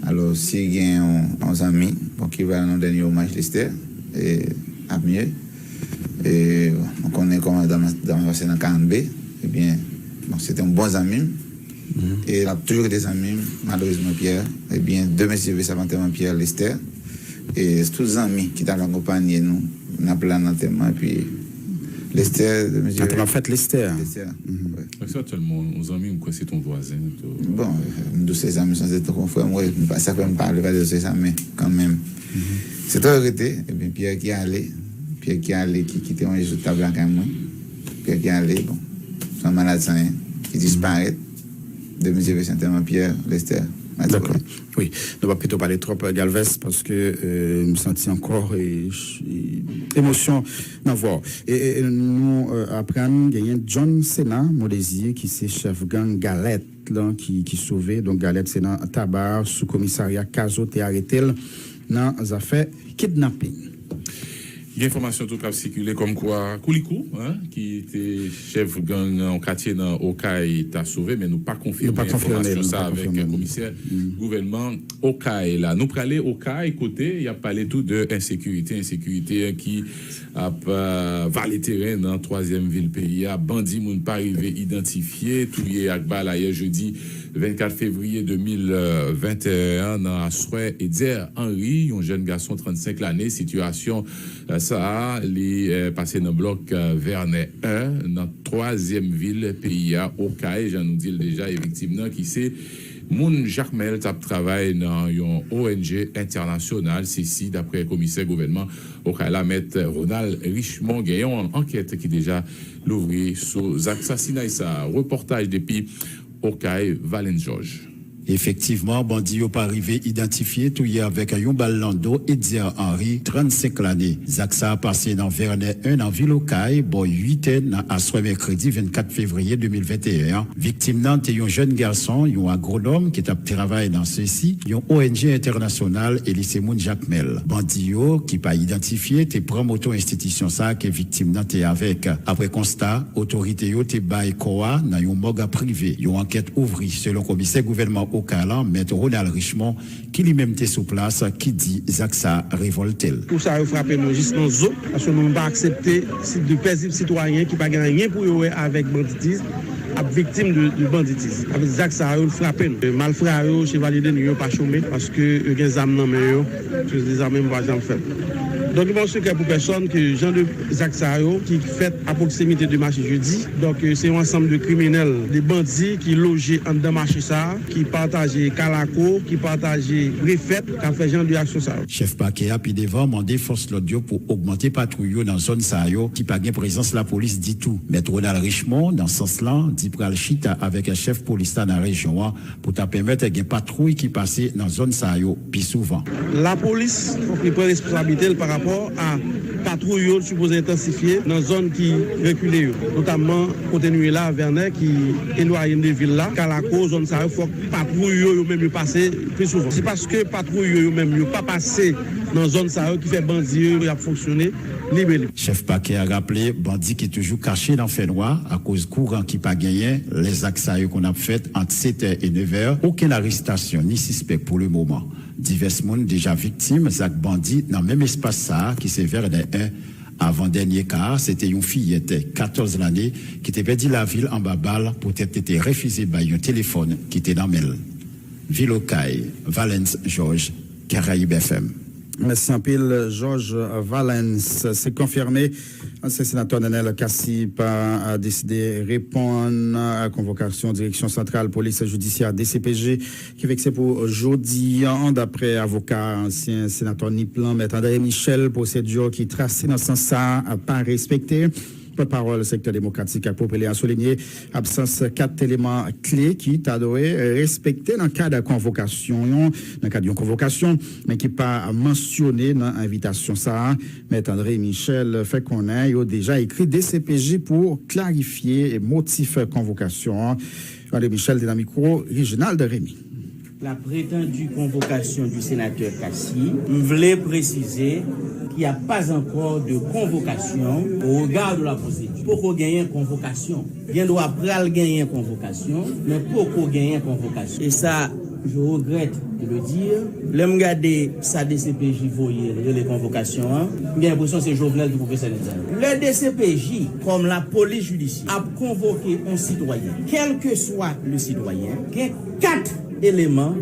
Alò, si gen yon zanmi, bon, ki vle al nan dènye omaj Lester, ap mye. E, bon, nou konnen kòman dam nan pase nan karant B. Ebyen, bon, se te yon bon zanmi m. E l ap toujou rete zanmi m, malerezman, Pierre. Ebyen, demen, si Dye vle, se ap antèman Pierre Lester. E tout zanmi ki t ap akonpanye nou, n ap la nan antèman. Epi, Lester, demen, si Dye vle. Antèman ap fèt Lester. Lester, wi. Èske se sèlman yon zanmi, m kwè se te yon vwazen tou? Bon, m di w se zanmi, sanse tankou yon frè m, wi. Sa fè m pa vle pale de sa, men kanmenm. Se trè regrete, ebyen, Pierre ki ale, Pierre ki ale, ki kite yon jou tab lakay mwen. Pierre ki ale, bon, se yon malad san anyen, ki disparèt. Demen, si Dye vle, se antèman Pierre Lester. Dakò. Wi, nou p ap kite w pale twòp, Galvez, paske m santi ankò emosyon nan vwa w. E nou aprann genyen John Sena Mondésir, ki se chèf gang Galèt lan ki sove. Donk, Galèt se nan Taba, sou komisarya Kazo te arete l nan zafè kidnaping. Gen enfòmasyon tou k ap sikile kòmkwa Koulikou, ki te chèf gang nan yon katye nan Okay, ta sove, men nou pa konfime enfòmasyon sa avèk komisè gouvènman Okay la. Nou prale Okay, kote y ap pale tou de ensekirite, ensekirite ki ap vale teren nan twazyèm vil peyi a. Bandi moun pa rive idantifye, touye ak bal ayè jedi vennkat fevriye de mil venteyen an nan aswè Edzer Henry, yon jèn gason trannsenk lane. Sitiyasyon sa a, li pase nan blòk Vernet en, nan twazyèm vil peyi a, Okay, jan nou di l deja, e viktim nan ki se moun Jakmèl t ap travay nan yon O N G entènasyonal, se si, daprè komisè gouvènman Okay la, mèt Ronald Richemond. Gen yon ankèt ki deja louvri sou zak sasinay sa a. Repòtaj depi Okay, Valens Georges. Efektivman, bandi yo pa rive idantifye touye avèk yon bal nan do Edzer Henry, trannsenk lane. Zak sa a pase nan Vènè en nan vil Okay, bò uit è nan aswè mèkredi vennkat fevriye de mil venteyen an. Viktim nan te yon jèn gason, yon agwonòm ki t ap travay nan sesi, yon O N G entènasyonal, e li se moun Jakmèl. Bandi yo, ki pa idantifye, te pran moto enstitisyon sa a ke viktim nan te avèk. Apre konsta, otorite yo te bay kò a nan yon mòg prive. Yon ankèt ouvri, selon komisè gouvènman Okay lan, Mèt Ronald Richemond, ki li menm te sou plas, ki di zak sa a revòlte l. Kou sa yo frape nou jis nan zo, paske nou pa aksepte si de pèzib sitwayen ki pa gen anyen pou yo wè avèk banditis ap viktim de, de banditis. Avèk zak sa yo, l frape nou. Malfra yo, chevalye de nwi yo pa chome, paske yo gen zam nan men yo. Tou dezame m pa janm fè. Donk, li pa yon sekrè pou pèsòn ke jan de zak sa yo ki fèt a pwoksimite de mache Jedi. Donk, se yon ansanm de kriminèl, de bandi ki loje anndan mache sa a, ki pataje Kalako, ki pataje Refèt, k ap fè jan de aksyon sa yo. Chèf pakè a pi devan mande fòs lòd yo pou ogmante patwouy yo nan zòn sa yo ki pa gen prezans lapolis ditou. Mèt Ronald Richemond, nan sans lan, di pral chita avèk chèf polis la nan rejyon an pou ta pèmèt gen patwouy ki pase nan zòn sa yo pi souvan. Lapolis, fòk li pran responsablite l pa rapò a patwouy yo sipoze entansifye nan zòn ki rekile yo, notamman kote nou ye la, Vènè, ki elwaye n de vil la, Kalako, zòn sa yo, fòk patwouy yo, yo menm yo pase pi souvan. Se paske patwouy yo, yo menm yo pa pase nan zòn sa yo ki fè bandi yo, y ap fonksyone libe libe. Chèf pakè a raple, bandi ki toujou kache nan fènwa akoz kouran ki pa genyen lè zak sa yo konn ap fèt ant setè e nevè, okenn arestasyon ni sispèk pou lemoman. Divès moun deja viktim zak bandi nan menm espas sa a ki se Vènè en. Avan dènye ka a, se te yon fiyèt katòz lane ki te pèdi lavi l anba bal poutèt li te refize bay yon telefòn ki te nan men l. Vil Okay, Valens Georges, Caraïbes F M. Mèsi anpil, Georges Valens. Se konfime, ansyen senatè Nenel Cassy pa deside reponn a konvokasyon Direksyon Santral Polis Jidisyè, D C P J, ki fikse pou jodi a, daprè avoka ansyen senatè Nip lan, Mèt André Michel. Pwosedi ki trase nan sans sa a pa respekte. Pòtpawòl sektè demokratik ak popilè a soulinye absans kat eleman kle ki ta dwe respekte nan kad konvokasyon, nan kad yon konvokasyon, men ki pa mansyone nan envitasyon sa a. Mèt André Michel fè konnen yo deja ekri D C P J pou klarifye motif konvokasyon an. André Michel te nan mikwo Reginald Remy. La prétendue convocation du sénateur Cassy, m vle presize qu'il n'y a pas encore de convocation au regard de la procédure. Poko genyen konvokasyon. Gen dwa pral genyen konvokasyon, men poko genyen konvokasyon. E sa, je regrette de le dire, lè m gade sa D C P J voye rele konvokasyon an, m gen enpresyon se Jovenel ki pwofesè nèg sa yo. Lè D C P J, kòm lapolis jidisyè, ap konvoke yon sitwayen, kèlkeswa le sitwayen, gen kat eleman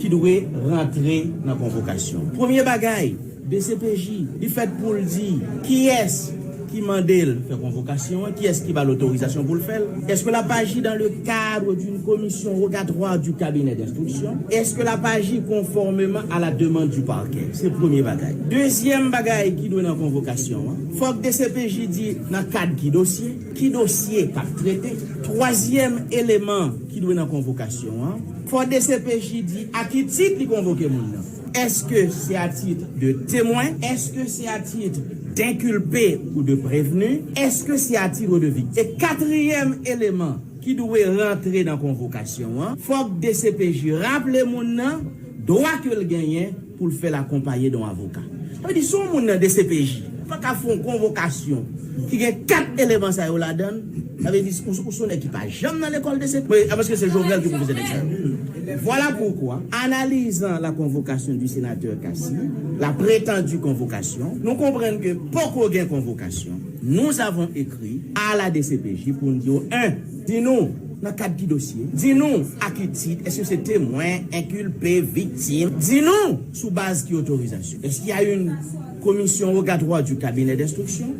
ki dwe rantre nan konvokasyon. Premye bagay, D C P J, li fèt pou l di kiyès ki mande l fè konvokasyon an, kiyès ki ba l otorizasyon pou l fè l. Est-ce que la PAJI, dans le cadre d'une commission rogatoire du cabinet d'instruction, est-ce que la PAJI, conformément à la demande du parquet? Se premye bagay. Dezyèm bagay ki dwe nan konvokasyon an, fòk D C P J di nan kad ki dosye, ki dosye k ap trete. Twazyèm eleman ki dwe nan konvokasyon an, fò D C P J di a ki tit li konvoke moun nan. Èske se a tit de temwen? Èske se a tit denkilpe ou de prevni? Èske se a tit de viktim? E katriyèm eleman ki dwe rantre nan konvokasyon an, fòk D C P J raple moun nan dwa ke l genyen pou l fè l akonpaye de yon avoka. Sa vle di, si yon moun nan D C P J pa ka fè yon konvokasyon ki gen kat eleman sa yo ladan l, sa vle di, ou, ou se yon nèg ki pa janm nan lekòl D C P J. Wi, paske se Jovenel ki pwofesè nèg sa yo. Voilà pourquoi, analysant la convocation du sénateur Cassy, la prétendue convocation, nou konprann ke poko gen konvokasyon. Nous avons écrit à la D C P J pou n di yo, en, di nou, nan kad ki dosye? Di nou, a ki tit? Èske se temwen, enkilpe, viktim? Di nou, sou baz ki otorizasyon? Est-ce qu'il y a une commission rogatoire du cabinet d'instruction?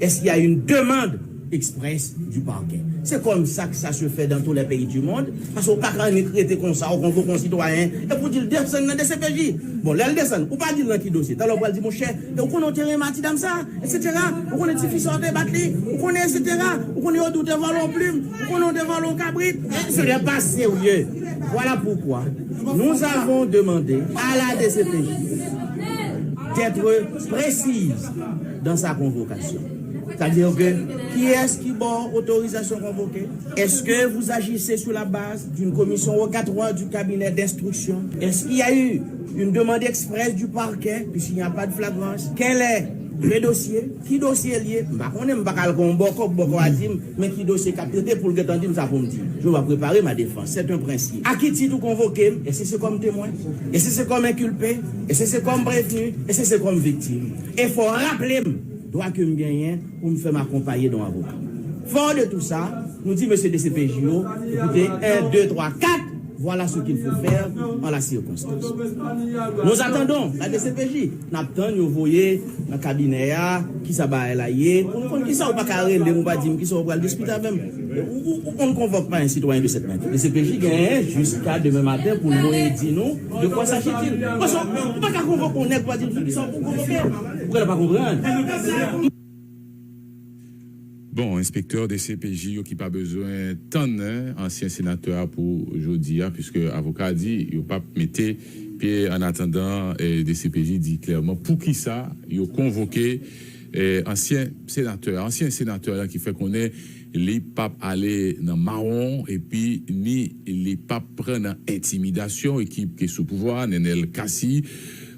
Est-ce qu'il y a une demande expresse du parquet? C'est comme ça que ça se fait dans tous les pays du monde. Paske ou pa ka annik rete konsa, ou konvoke yon sitwayen, epi ou di l desann nan D C P J. Bon, lè l desann, ou pa di l nan ki dosye. Talè ou pral di, monchè, e ou konnen ou te renmen ti dam sa, etsetera. Ou konnen tifi sa ou te bat li, ou konnen, etsetera. Ou konnen yo di ou te vòlè yon plim, ou konnen ou te vòlè yon kabrit. Ce n'est pas sérieux. Voilà pourquoi nous avons demandé à la D C P J d'être précise dans sa convocation. C'est-à-dire que, kiyès ki ba w otorizasyon konvoke? Est-ce que vous agissez sur la base d'une commission rogatoire du cabinet d'instruction? Est-ce qu'il y a eu une demande expresse du parquet, puisqu'il n'y a pas de flagrance? Quel est le dossier? Ki dosye l ye? M pa konnen, m pa ka al kon yon bòkò, bòkò a di m, men ki dosye k ap trete pou l gentan di m sa pou m di. Je vais préparer ma défense, c'est un principe. À qui titre ou konvoke m? Est-ce que c'est comme témoin? Est-ce que c'est comme inculpé? Est-ce que c'est comme prévenu? Est-ce que c'est comme victime? E fò w raple m dwa ke m genyen pou m fè m akonpaye de yon avoka. Fort de tout ça, nou di mesye D C P J yo, écoutez, un, deux, trois, quatre, voilà ce qu'il faut faire en la circonstance. Nous attendons la D C P J. N ap tann yo voye nan kabinè a, kisa bagay la ye. Pou n konn kisa, ou pa ka rele m, ou pa di m kisa, ou pral diskite avè m. Ou, ou, ou, on ne convoque pas un citoyen de cette manière. D C P J genyen jiska demen maten pou l voye di nou de quoi s'agit-il. Paske ou pa ka konvoke yon nèg, ou pa di l sou kisa ou konvoke l. Ou genlè pa konprann. Bon, enspektè D C P J yo ki pa bezwen tann ansyen senatè a pou jodi a, piske avoka a di yo p ap mete pye annatandan D C P J di klèman poukisa yo konvoke ansyen senatè a. Ansyen senatè a ki fè konnen li p ap ale nan mawon epi ni li p ap pran nan entimidasyon ekip ki sou pouvwa a, Nenel Cassy,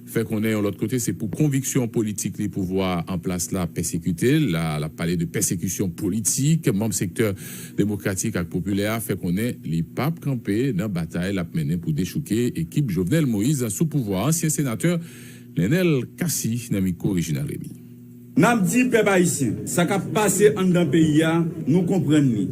fè konnen yon lòt kote se pou konviksyon politik li pouvwa an plas la pèsekite l. La, l ap pale de pèsekisyon politik. Manm sektè demokratik ak popilè a fè konnen li p ap kanpe nan batay l ap mennen pou dechouke ekip Jovenel Moïse sou pouvwa a. Ansyen senatè Nenel Cassy nan mikwo Reginald Remy. N ap di pèp ayisyen, sa k ap pase anndan peyi a, nou konprann li.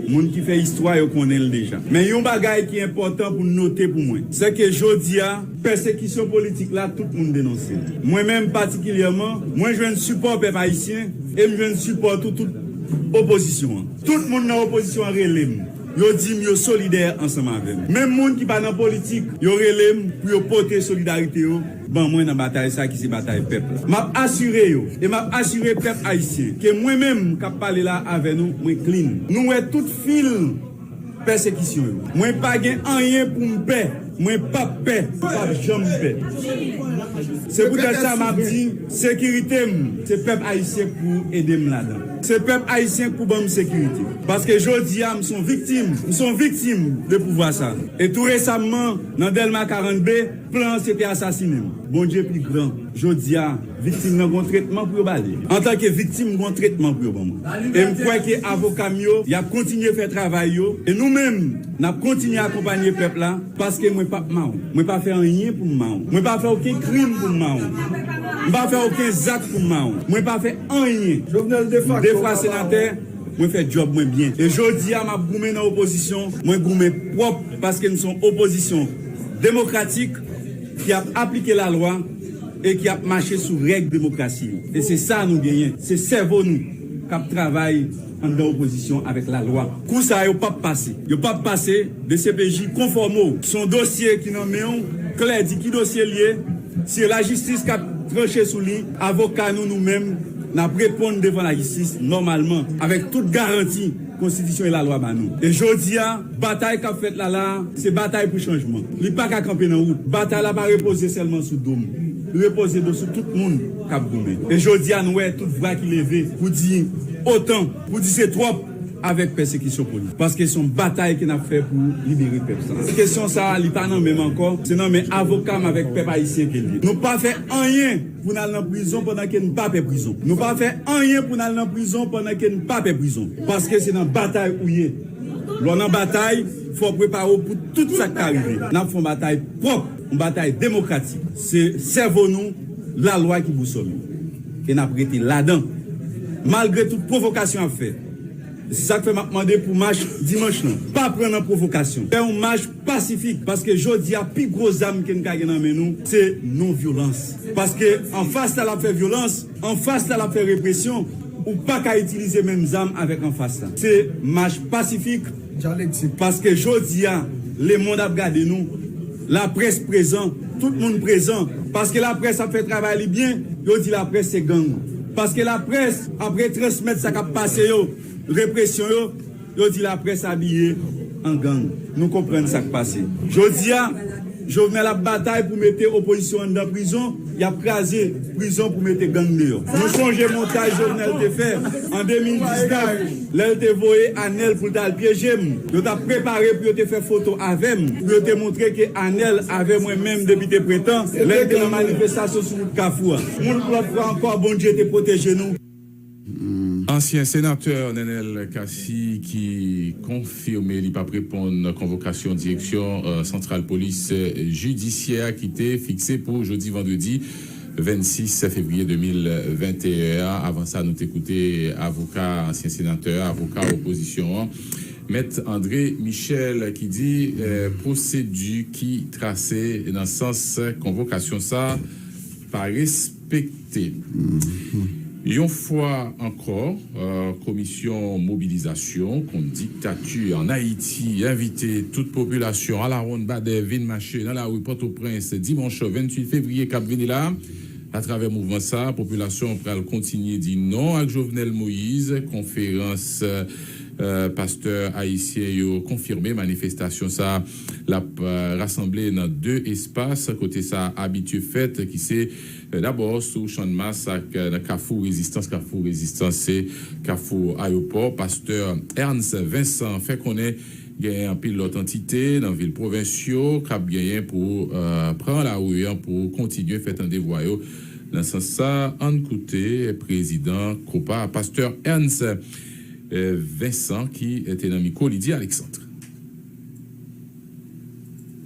Moun ki fè istwa yo konnen l deja. Men yon bagay ki enpòtan pou n note pou mwen, se ke jodi a, pèsekisyon politik la tout moun denonse l. Mwen menm patikilyèman, mwen jwenn sipò pèp ayisyen e m jwenn sipò tou tout opozisyon an. Tout moun nan opozisyon an rele m. Yo di m yo solidè ansanm avè m. Menm moun ki pa nan politik, yo rele m pou yo pote solidarite yo ban mwen nan batay sa ki se batay pèp la. M ap asire yo e m ap asire pèp ayisyen ke mwen menm k ap pale la avè nou, mwen clean. Nou wè tout fil pèsekisyon yo. Mwen pa gen anyen pou m pè. Mwen p ap pè, m p ap janm pè. Se poutèt sa m ap di, sekirite m, se pèp ayisyen k pou ede m ladan. Se pèp ayisyen k pou ban m sekirite. Paske jodi a, m s on viktim. M s on viktim de pouvwa sa. E tou resamman, nan Dèlma karant B, plan an se te asasinen m. Bondye pi gran. Jodi a, viktim nan gon tretman pou yo ba li. Antanke viktim, gon tretman pou yo ban mwen. E m kwè ke avoka m yo, y ap kontinye fè travay yo. E nou menm, n ap kontinye akonpanye pèp la, paske mwen p ap mawon. Mwen pa fè anyen pou m mawon. Mwen pa fè okenn krim pou m mawon. M pa fè okenn zak pou m mawon. Mwen pa fè anyen. M de fwa senatè, mwen fè djòb mwen byen. E jodi a, m ap goumen nan opozisyon, mwen goumen pwòp paske n s on opozisyon demokratik ki ap aplike lalwa e ki ap mache sou règ demokrasi yo. E se sa nou genyen. Se sèvo nou k ap travay anndan opozisyon avèk lalwa. Kou sa a, yo p ap pase. Yo p ap pase, D C P J konfòme w. S on dosye ki nan men w, klè, di ki dosye l ye. Se lajistis k ap tranche sou li. Avoka nou, nou menm, n ap reponn devan lajistis nòmalman, avèk tout garanti konstitisyon e lalwa ba nou. E jodi a, batay k ap fèt la la a, se batay pou chanjman. Li pa ka kanpe nan wout. Batay la pa repoze sèlman sou do m. Li repoze do sou tout moun k ap goumen. E jodi a, nou wè tout vwa ki leve pou di otan, pou di se twòp avèk pèsekisyon politik. Paske se yon batay ke n ap fè pou libere pèp sa. Kesyon sa a, li pa nan men m ankò, se nan men avoka m avèk pèp ayisyen ke l ye. Nou pa fè anyen pou n al nan prizon pandan ke n pa pè prizon. Nou pa fè anyen pou n al nan prizon pandan ke n pa pè prizon. Paske se nan batay ou ye. Lè w nan batay, fò w prepare w pou tout sa k ka rive. N ap fè yon batay pwòp, yon batay demokratik. Se sèvo nou, lalwa ki bousòl nou. E n ap rete ladan. Malgre tout pwovokasyon y ap fè. Se sa k fè m ap mande pou mach dimanch lan. Pa pran nan pwovokasyon. Fè yon mach pasifik, paske jodi a, pi gwo zam ke n ka gen nan men nou, se non vyolans. Paske anfas la, l ap fè vyolans, anfas la, l ap fè represyon, Ou pa ka itilize menm zam avèk anfas la. Se mach pasifik, paske jodi a, lemonn ap gade nou. Laprès prezan, tout moun prezan. Paske laprès ap fè travay li byen, yo di laprès se gang. Paske laprès ap retransmèt sa k ap pase yo, represyon yo, yo di laprès abiye an gang. Nou konprann sa k pase. Jodi a, Jovenel ap batay pou mete opozisyon anndan prizon, y ap kraze prizon pou mete gang deyò. Nou sonje montay Jovenel te fè an de mil diznèf, lè l te voye Anèl pou l t al pyeje m. Yo t ap prepare pou yo te fè foto avè m, pou yo te montre ke Anèl avè mwen menm, depite Prentan, lè l te nan manifestasyon sou wout Kafou a. Yon lòt fwa ankò, Bondye te pwoteje nou. Ansyen senatè Nenel Cassy ki konfime li p ap reponn konvokasyon Direksyon Santral Polis Jidisyè a ki te fikse pou jodi vandredi vennsis fevriye de mil venteyen an. Avan sa, nou te koute avoka ansyen senatè a, avoka opozisyon an, Mèt André Michel, ki di pwosedi ki trase nan sans konvokasyon sa a pa respekte. Yon fwa ankò, Komisyon Mobilizasyon kont Diktati ann Ayiti envite tout popilasyon alawonnbadè vin mache nan lari Pòtoprens dimanch venntuit fevriye k ap vini la a. Atravè mouvman sa a, popilasyon an pral kontinye di non ak Jovenel Moïse. Konferans pastè ayisyen yo konfime manifestasyon sa a l ap rasanble nan de espas kote sa abitye fèt, ki se dabò sou Channmas ak nan Kafou Rezistans. Kafou Rezistans se kafou ayewopò. Pastè Ernst Vincent fè konnen genyen anpil lòt antite nan vil pwovens yo k ap genyen pou pran lari an pou kontinye fè tande vwa yo nan sans sa. Ann koute prezidan kopa a, pastè Ernst Vincent, ki te nan mikwo Lydie Alexandre.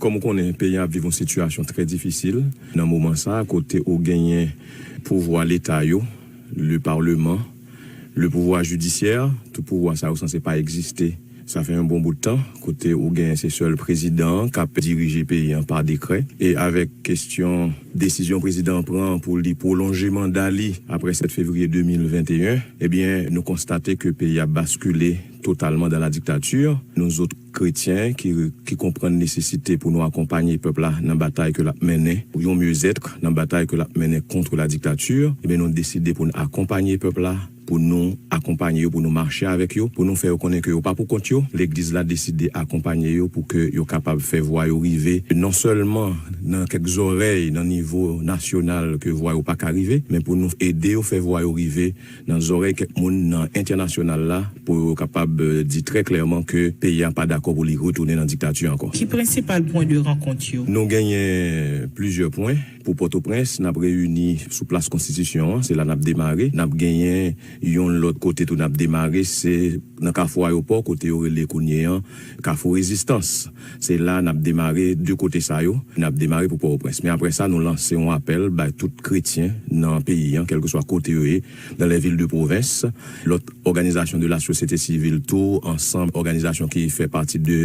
Kòm ou konnen, peyi a ap viv yon sitiyasyon trè difisil nan moman sa a, kote ou genyen pouvwa Leta yo, le Parlement, le pouvwa jidisyè, tout pouvwa sa yo sanse pa egziste. Sa fè yon bon bout tan kote ou genyen se sèl prezidan an k ap dirije peyi an pa dekrè. E avèk kesyon desizyon prezidan an pran pou li pwolonje manda li apre sèt fevriye de mil venteyen, ebyen, nou konstate ke peyi a baskile totalman dans la dictature. Nou zòt kretyen ki, ki konprann nesesite pou nou akonpanye pèp la nan batay ke l ap mennen, yon mieux-être nan batay ke l ap mennen contre la dictature, ebyen, nou deside pou n akonpanye pèp la, pou nou akonpanye yo, pou nou mache avèk yo, pou nou fè yo konnen ke yo pa pou kont yo. Legliz la deside akonpanye yo pou ke yo kapab fè vwa yo rive non sèlman nan kèk zòrèy nan nivo nasyonal ke vwa yo pa ka rive, men pou nou ede yo fè vwa yo rive nan zòrèy kèk moun nan entènasyonal la pou yo kapab di trè klèman ke peyi a pa dakò pou li retounen nan diktati ankò. Ki prensipal pwen de rankont yo? Nou genyen plizyè pwen. Pou Pòtoprens, n ap reyini sou Plas Konstitisyon an, se la n ap demare. N ap genyen yon lòt kote tou n ap demare, se nan Kafou Ayewopò, kote yo rele kounye an Kafou Rezistans. Se la n ap demare de kote sa yo, n ap demare pou Pòtoprens. Men apre sa, nou lanse yon apèl bay tout kretyen nan peyi an, kèlkeswa kote yo ye, dans les villes de province. Lòt òganizasyon de la sosyete sivil tou, ansanm òganizasyon ki fè pati de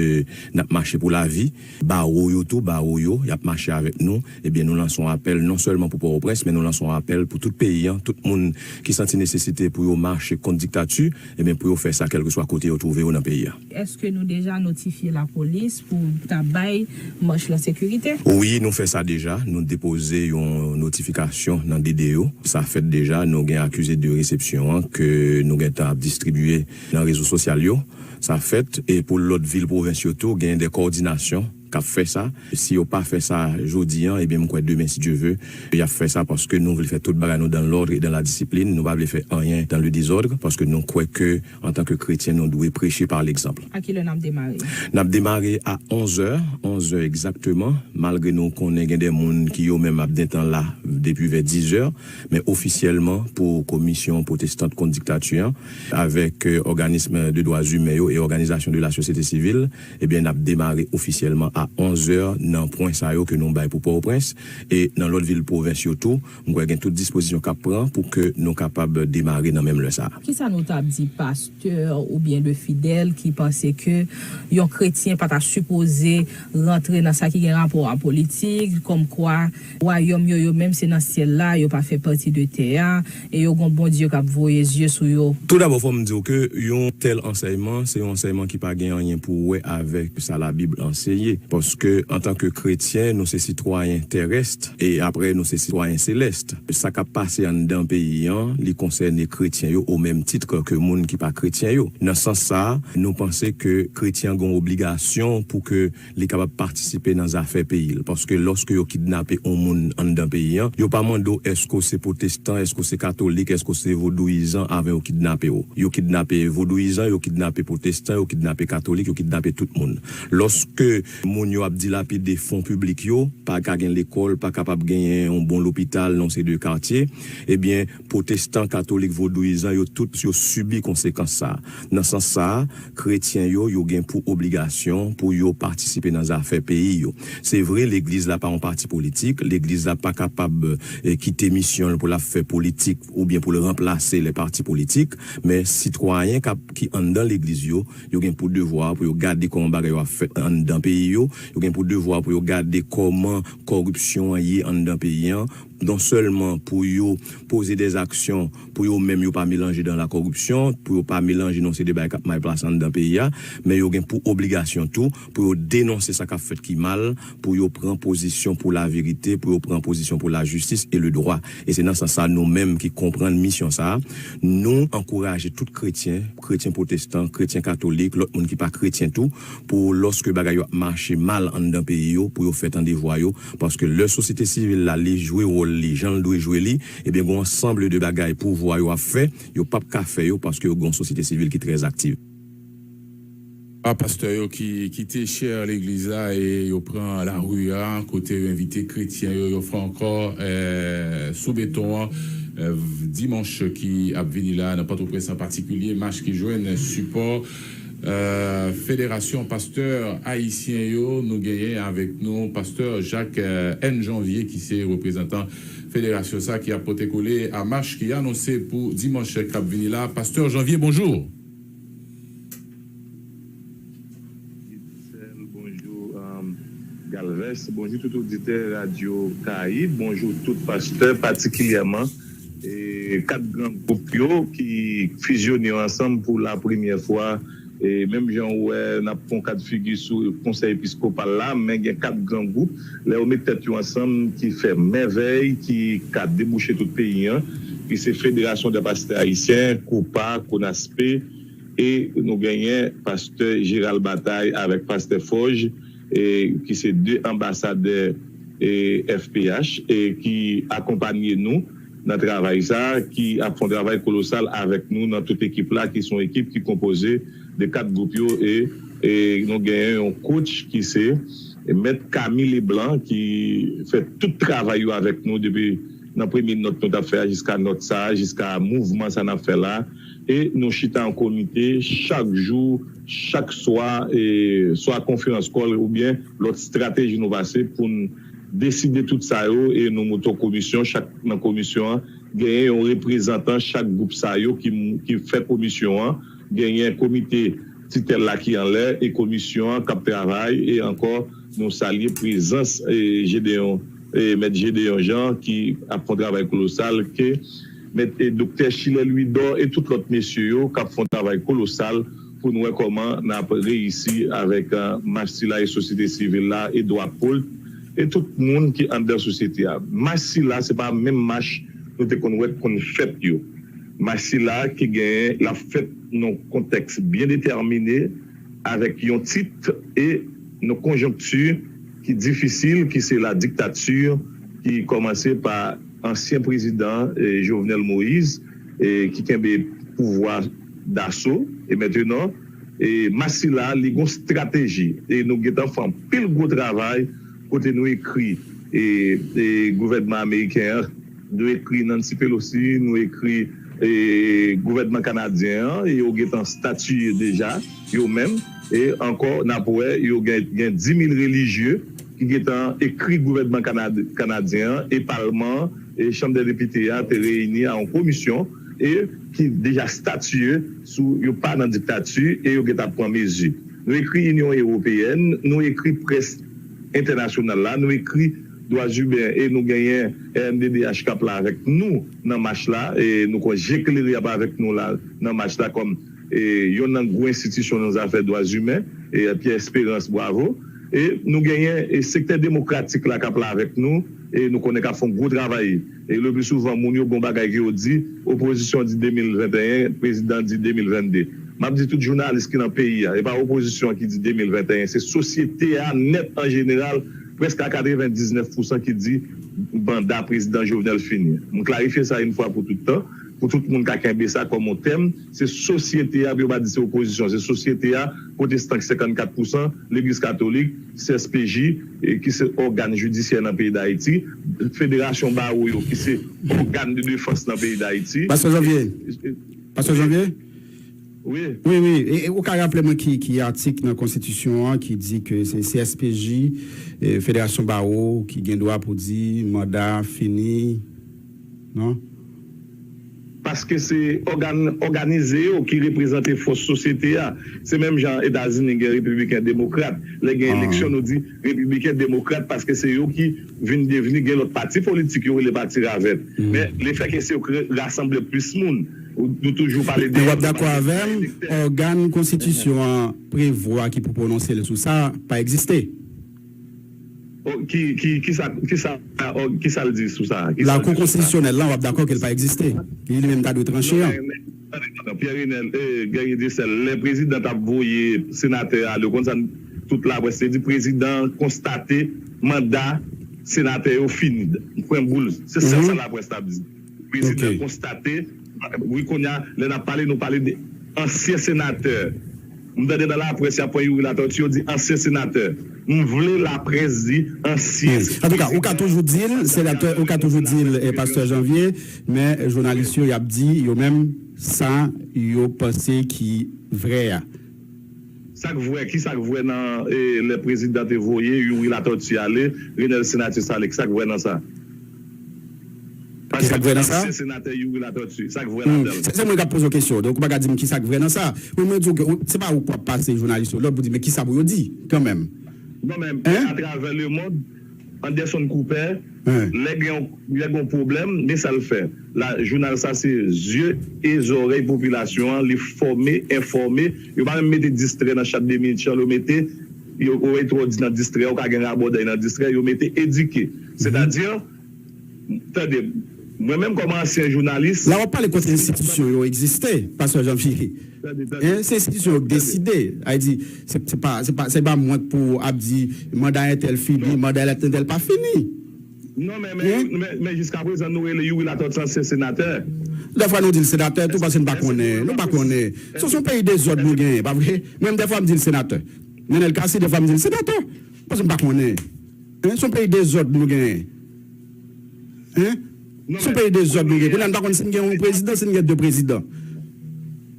N ap mache pou lavi, bawo yo tou, bawo yo, y ap mache avèk nou. Ebyen, nou lanse yon apèl non sèlman pou Pòtoprens, men nou lanse yon apèl pou tout peyi an, tout moun ki santi nesesite pou yo mache kont diktati, ebyen, pou yo fè sa kèlkeswa kote yo twouve yo nan peyi a. Èske nou deja notifye lapolis pou ta bay mach lan sekirite? Wi, nou fè sa deja. Nou depoze yon notifikasyon nan D D yo. Sa fèt deja. Nou gen akize de resepsyon an ke nou gentan ap distribiye nan rezo sosyal yo. Sa fèt. E pou lòt vil pwovens yo tou, gen de kowòdinasyon k ap fè sa. Si yo pa fè sa jodi an, ebyen, m kwè demen, si Dye ve, y ap fè sa paske nou vle fè tout bagay nou dans l'ordre et dans la discipline. Nou pa vle fè anyen dans le désordre paske nou kwè ke, antanke kretyen, nou dwe preche par l'exemple. A kilè n ap demare? N ap demare a onzè, onzè egzakteman, malgre nou konnen gen de moun ki yo menm ap gentan la depi vè dizè, men ofisyèlman pou Komisyon Pwotestant kont diktati an, avèk òganism de dwa imen yo e òganizasyon de la sosyete sivil, ebyen, n ap demare ofisyèlman a onz è nan pwen sa yo ke nou bay pou Pòtoprens, e nan lòt vil pwovens yo tou, m kwè gen tout dispozisyon k ap pran pou ke nou kapab demare nan menm lè sa a. Kisa nou t ap di pastè oubyen de fidèl ki panse ke yon kretyen pa ta sipoze rantre nan sa ki gen rapò a politik, kòmkwa wayòm yo, yo menm se nan syèl la, yo pa fè pati de tè a, e yo gon Bondye k ap voye zye sou yo? Toudabò, fò m di w ke yon tèl ansèyman, se yon ansèyman ki pa gen anyen pou wè avèk sa Labib anseye. Paske, antanke kretyen, nou se sitwayen terès, e apre, nou se sitwayen selès. Sa k ap pase anndan peyi an, li konsène kretyen yo o menm tit ke moun ki pa kretyen yo. Nan sans sa a, nou panse ke kretyen an gen yon obligasyon pou ke li kapab patisipe nan zafè peyi l. Paske lòske yo kidnape yon moun anndan peyi an, yo pa mande w èske w se pwotestan, èske w se katolik, èske w se vodouyizan avan yo kidnape w. Yo kidnape vodouyizan, yo kidnape pwotestan, yo kidnape katolik, yo kidnape tout moun. Lòske moun yo ap dilapide fon piblik yo, pa ka gen lekòl, pa kapab genyen yon bon lopital nan yon seri de katye, ebyen, pwotestan, katolik, vodouyizan, yo tout, yo sibi konsekans sa a. Nan sans sa a, kretyen yo, yo gen pou obligasyon pou yo patisipe nan zafè peyi yo. Se vre, legliz la pa yon pati politik, legliz la pa kapab, eh, kite misyon l pou l ap fè politik oubyen pou l ranplase lè pati politik, men sitwayen k ap, ki anndan legliz yo, yo gen pou devwa pou yo gade kòman bagay yo ap fèt anndan peyi yo, yo gen pou devwa pou yo gade kòman kòripsyon an ye anndan peyi an, non sèlman pou yo poze dèzaksyon pou yo menm yo pa melanje dan la kòripsyon, pou yo pa melanje nan yon seri de bagay k ap may plas anndan peyi a, men yo gen pou obligasyon tou pou yo denonse sa k ap fèt ki mal, pou yo pran pozisyon pou laverite, pou yo pran pozisyon pou lajistis e le dwa. E se nan sans sa, nou menm ki konprann misyon sa a, nou ankouraje tout kretyen, kretyen pwotestan, kretyen katolik, lòt moun ki pa kretyen tou, pou lòske bagay yo ap mache mal anndan peyi yo, pou yo fè tande vwa yo, paske lè sosyete sivil la, li jwe wòl li, jan l dwe jwe li, ebyen, gen yon ansanm de bagay pouvwa yo ap fè, yo p ap ka fè yo, paske yo gen yon sosyete sivil ki trè aktif. A pastè yo ki kite chè legliz la e yo pran lari a, kote yo envite kretyen yo, yo fè ankò, eh, sou beton an, eh, dimanch ki ap vini la, nan Pòtoprens an patikilye, mach ki jwenn sipò, eh, Federasyon Pastè Ayisyen yo. Nou genyen avèk nou pastè Jacques, eh, N. Janvier, ki se reprezantan federasyon sa ki ap pote kole a mach ki anonse pou dimanch k ap vini la. Pastè Janvier, bonjou. Gisèle, bonjou, um, Galvez, bonjou tout oditè Radyo Karayib, bonjou tout pastè, patikilyèman, e, kat gran gwoup yo ki fizyone yo ansanm pou la premyè fwa, e, menm jan ou wè, n ap fè yon kat figi sou Konsèy Episkopal la, men gen kat gran gwoup, lè yo met tèt yo ansanm, ki fè mèvèy, ki ka debouche tout peyi an, ki se Fédération des Pasteurs Haïtiens, kopa, konaspe, e nou genyen pastè Gérald Bataille avèk pastè Forge, e ki se de anbasadè, e, F P H, e ki akonpanye nou nan travay sa, ki ap fè yon travay kolosal avèk nou nan tout ekip la, ki se yon ekip ki konpoze de kat gwoup yo, e, e nou genyen yon coach ki se Mèt Camille Leblanc, ki fè tout travay yo avèk nou depi nan premye nòt nou t ap fè a jiska nòt sa a, jiska mouvman sa n ap fè la. E nou chita an komite chak jou, chak swa, e swa konferans kòl oubyen lòt estrateji nou pase pou n deside tout sa yo, e nou monte yon komisyon, chak nan komisyon an, genyen yon reprezantan chak gwoup sa yo ki, ki fè komisyon an, genyen komite titèl la ki anlè, e komisyon an k ap travay, e ankò, nou salye prezans, e, Gédéon, e, Mèt Gédéon Jean, ki ap fè yon travay kolosal, ke Mèt, e, Doktè Chilè Louidor, e tout lòt mesye yo k ap fè yon travay kolosal pou n wè kòman n ap reyisi avèk, e, mach sila e sosyete sivil la, Edouard Polt, e tout moun ki anndan sosyete a. Mach sila, se pa menm mach nou te konn wè k konn fèt yo. Mach sila ki genyen, l ap fèt nan yon kontèks byen detèmine, avèk yon tit e yon konjonkti ki difisil, ki se la diktati, ki kòmanse pa ansyen prezidan, e, Jovenel Moïse, e, ki kenbe pouvwa daso. E mentnan, e, mach sila, li gon estrateji. E nou gentan fè anpil gwo travay kote nou ekri, e, e, gouvènman ameriken an, nou ekri Nancy Pelosi, nou ekri e, gouvènman kanadyen an, e yo gentan statiye deja, yo menm, e ankò, n ap wè, yo gen, gen dis mil relijye ki gentan ekri gouvènman kanad-, kanadyen an, e palman an, e chanm dè depite a te reyini a yon komisyon, e ki deja statiye sou yo pa nan diktati, e yo gentan pran mezi. Nou ekri Inyon Ewopeyèn, nou ekri près entènasyonal la, nou ekri dwa imen e nou genyen R N D D H k ap la avèk nou nan mach la, e nou kwè Je Klere ap avèk nou la nan mach la kòm, e, yonn nan gwo enstitisyon nan zafè dwa imen, e, Pierre Espérance, bwavo. E nou genyen, e, sektè demokratik la k ap la avèk nou, e nou konnen k ap fè yon gwo travay. E le pli souvan, moun yo gen yon bagay ke yo di, opozisyon di de mil venteyen, prezidan di de mil vennde. M ap di tout jounalis ki nan peyi a, e pa opozisyon ki di de mil venteyen, se sosyete a nèt an jeneral, prèske a katrevendiznèf pousan ki di manda prezidan Jovenel fini. M klarifye sa yon fwa pou tout tan, pou tout moun ka kenbe sa kòm yon tèm, se sosyete a, pou yo pa di se opozisyon, se sosyete a, pwotestan ki senkannkat pousan, legliz katolik, C S P J, e ki se ògàn jidisyè nan peyi Dayiti, federasyon bawo yo, ki se ògàn de defans nan peyi Dayiti. Pastè Janvier, Pastè Janvier? Wi. Wi, wi. E, e ou ka raple mwen ki, ki atik nan konstitisyon an ki di ke se C S P J, e, Federasyon Bawo ki gen dwa pou di manda fini, non? Paske se ògàn òganize yo ki reprezante fòs sosyete a. Se menm jan Etazini gen repibliken demokrat. Lè gen eleksyon, nou di repibliken demokrat paske se yo ki vin devni gen lòt pati politik yo rele pati ravèt. Men lefètke se yo ki rasanble plis moun, ou, nou toujou pale de Men w ap dakò avè m, ògàn konstitisyon an prevwa ki pou pwononse l sou sa pa egziste. O, ki, ki, ki sa, ki sa, o, ki sa l di sou sa? Ki sa l Lakou di sou sa? Konstitisyonèl lan, w ap dakò ke l pa egziste. Li, li menm ta dwe tranche an. Non, men, men, tande, tande, Pierre Renel, eh, Guerrier Desel, lè prezidan t ap voye senatè ale, ou konn sa tout laprès te di, prezidan konstate manda senatè yo fini. Pwen boul. Se sèl sa laprès t ap di. Prezidan konstate, wi, kounye a, lè n ap pale, nou pale de ansyen senatè. M tande nan laprès, y ap pran Youri Latortue, yo di ansyen senatè. M vle laprès di ansyen senatè. Antouka, ou ka toujou di l, senatè, ou ka toujou di l, eh, pastè Janvier, men jounalis yo, y ap di, yo menm, sa yo panse ki vrè a. Sa k vrè, ki sa k vrè nan, eh, lè prezidan te voye Youri Latortue ale, Renel Senatye Salé, ki sa k vrè nan sa? Ki sa k vrè nan sa? Ansyen senatè Youri Latortue, sa k vrè ladan l? Se, se mwen k ap poze w kesyon. Donk, ou pa ka di m ki sa k vrè nan sa. Mwen, mwen di w ke ou, se pa ou k ap pase jounalis yo lòd pou di, men ki sa pou yo di, kanmenm? Non, men atravè lemonn, Anderson Cooper, lè gen yon, lè gen yon pwoblèm, men sa l fè. La, jounal sa se zye e zòrèy popilasyon an, li fòme, enfòme. Yo pa menm mete distrè nan chat de minit chan, yo mete, yo, ou wè, twò di nan distrè, ou ka gen rabòday nan distrè, yo mete edike. Sètadi, tande, mwen menm kòm ansyen jounalis, La w ap pale kote enstitisyon yo egziste, pastè Janvier. Tande, tande. Hein, se enstitisyon yo k deside. A di, se, se pa, se pa, se pa mwen k pou ap di manda entèl fini, manda entèl pa fini. Non, men, men, men, men jiska prezan, nou rele Youri Latortue ansyen senatè. Dèfwa nou di l senatè tou, paske n pa konnen. Nou pa konnen. Se, se yon peyi dezòd nou genyen, pa vre? Mwen, dèfwa m di l senatè. Nenel Cassy, dèfwa m di l senatè. Paske m pa konnen. Hein, se yon peyi dezòd nou genyen. Hein? Se yon peyi dezòd nou genyen. Kounye a, n pa konn si n gen yon prezidan, si n gen de prezidan.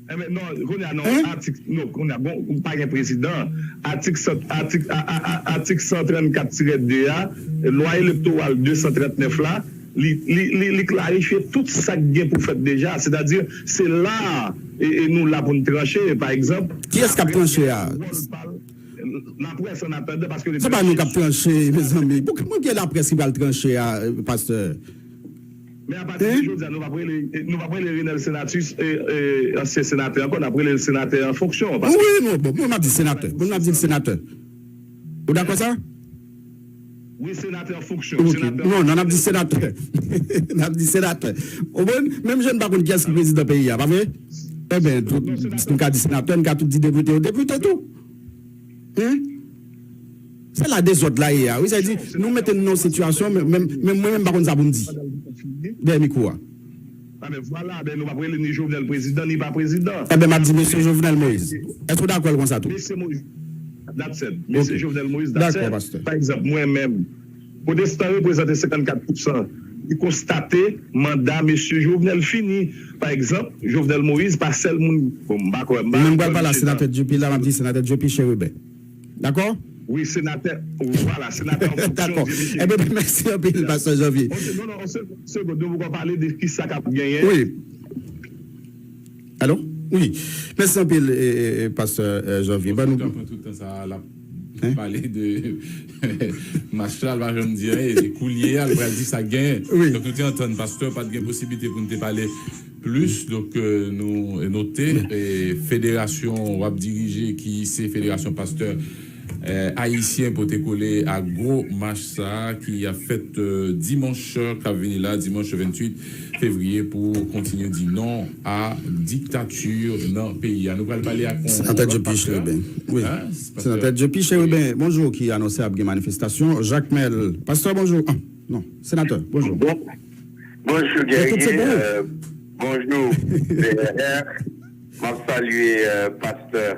Enben, non, kounye a, non, atik, non, kounye a, bon, pa gen prezidan. Atik san, atik, a, a, a, atik san trannkat tirè de a, lwa elektoral de san trannèf la, li, li, li, li klarifye tout sa k gen pou fèt deja. Sètadi, se la a, e, e nou la pou n tranche, pa egzanp. Kiyès k ap tranche a? Laprès, an atandan, paske Se pa nou k ap tranche, mezanmi. Pou, pou ki laprès ki pral tranche a, pastè? Men apati de jodi a, nou p ap rele, nou p ap rele Renel Senatus, e, e, ansyen senatè ankò, n ap rele l senatè an fonksyon. Wi, non, bon, mwen m ap di senatè. Mwen m ap di l senatè. Ou dakò sa? Wi, senatè an fonksyon. Ok. Non, non, n ap di senatè. N ap di senatè. Ou konprann? Menm jan n pa konn kiyès ki prezidan peyi a, pa vre? Enben, nou ka di senatè, nou ka tout di depite, depite tou. Hein? Se la dezòd la ye a. Wi, sa di, nou mete n nan yon sitiyasyon, men, men, men mwen menm m pa konn sa pou m di. Dèyè mikwo a. A, men vwala, ben nou p ap rele ni Jovenel prezidan, ni pa prezidan. Enben, m ap di mesye Jovenel Moïse. Èske w dakò l konsa tou? Mesye Moïse, that's it. Mesye Jovenel Moïse, that's it. Dakò, pastè. Pa egzanp, mwen menm, pwotestan reprezante senkannkat pousan Li konstate manda mesye Jovenel fini. Pa egzanp, Jovenel Moïse pa sèl moun, bon, m pa kwè, m pa Mwen m pral kwè pale a mesye sa. Senatè Dupuis la, m ap di Senatè Dupuis Chérubin. Dakò? Wi, senatè, vwala, senatè an fonksyon Dakò. Di misye. Ebyen, mèsi anpil, Pastè Janvier. Ok, non, non, se, se, nou poko pale de kisa k ap genyen. Wi. Alo? Wi. Mèsi anpil, e, e, e, Pastè, e, Janvier. Ban nou Tout tan, tout tan sa, l ap Hein? pale de mach la, l pa janm di anyen. E koulye a, l pral di sa k genyen. Wi. Donk, nou te antann pastè, pa t gen posiblite pou n te pale plis. Donk, e, nou note, e, federasyon w ap dirije, ki se Federasyon Pastè, e, Ayisyen, pote kole a gwo mach sa a ki ap fèt, e, dimanch k ap vini la, dimanch venntuit fevriye, pou kontinye di non a diktati nan peyi a. Nou pral pale ak yon Senatè lòt Dupuis pastè. Chérubin. Wi. Hein? Senatè Dupuis Chérubin, bonjou, ki anonse ap gen manifestasyon. Jakmèl, pastè, bonjou. Ah, non, senatè, bonjou. Bon, bonjou, Guerrier. Tout se bon? Euh, bonjou, B R. M ap salye, euh, pastè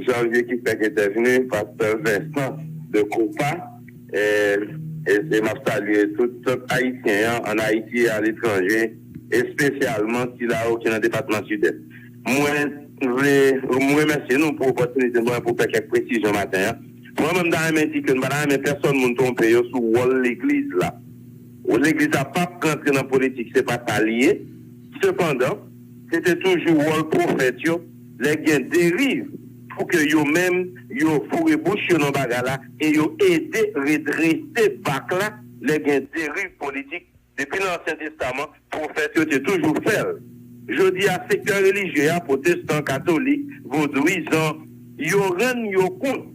Janvier ki fèk entèvni, pastè Vincent de Copa, e, e, e m ap salye tout pèp ayisyen an, ann Ayiti e aletranje, espesyalman sila yo ki nan depatman Sidès. Mwen vle, m remèsye nou pou opòtinite mwen pou fè kèk presizyon maten an. Mwen menm, m ta renmen di ke m pa ta renmen pèsonn moun twonpe yo sou wòl legliz la. Legliz la p ap rantre nan politik, se pa sa li ye. Sepandan, se te toujou wòl pwofèt yo, lè gen deriv, pou ke yo menm, yo foure bouch yo nan bagay la e yo ede redrese bak la, lè gen deriv politik. Depi nan Ansyen Testaman, pwofèt yo te toujou fè l. Jodi a, sektè relijye a, pwotestan, katolik, vodouyizan, yo rann yo kont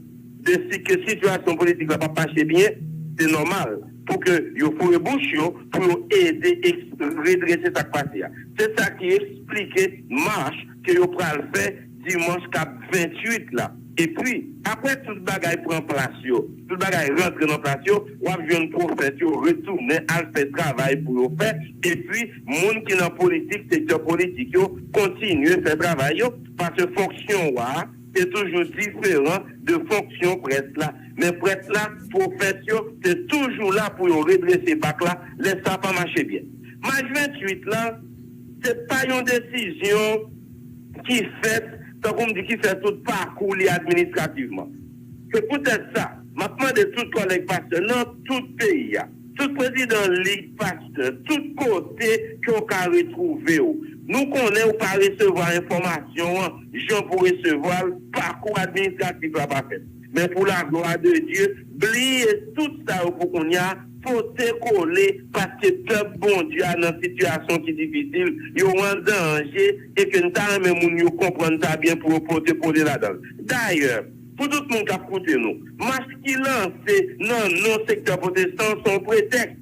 de si ke sitiyasyon politik la p ap mache byen, se nòmal pou ke yo foure bouch yo, pou yo ede eks-, redrese sa k pase a. Se sa ki eksplike mach ke yo pral fè dimanch k ap venntuit la. Epi, apre tout bagay pran plas yo, tout bagay rantre nan plas yo, w ap jwenn pwofèt yo retounen al fè travay pou yo fè, epi moun ki nan politik, sektè politik yo, kontinye fè travay yo, paske fonksyon wa a te toujou diferan de fonksyon prèt la. Men prèt la, pwofèt yo te toujou la pou yo redrese bak la lè sa pa mache byen. Mach venntuit la, se pa yon desizyon ki fèt, tankou m di, ki fè tout pakou li administrativman. Se poutèt sa, m ap mande tout kòlèg pastè nan tout peyi a, tout prezidan lig pastè, tout kote ke w ka retwouve w. Nou konnen w pa resevwa enfòmasyon an jan pou resevwa l, pakou administratif la pa fèt. Men pou laglwa de Dye, bliye tout sa yo pou kounye a, pote kole, paske pèp Bondye a nan sitiyasyon ki difisil, yo an danje, e ke n ta renmen moun yo konprann sa byen pou yo pote kole ladan l. Dayè, pou tout moun k ap koute nou, mach ki lanse nan non sektè pwotestan se yon pretèks.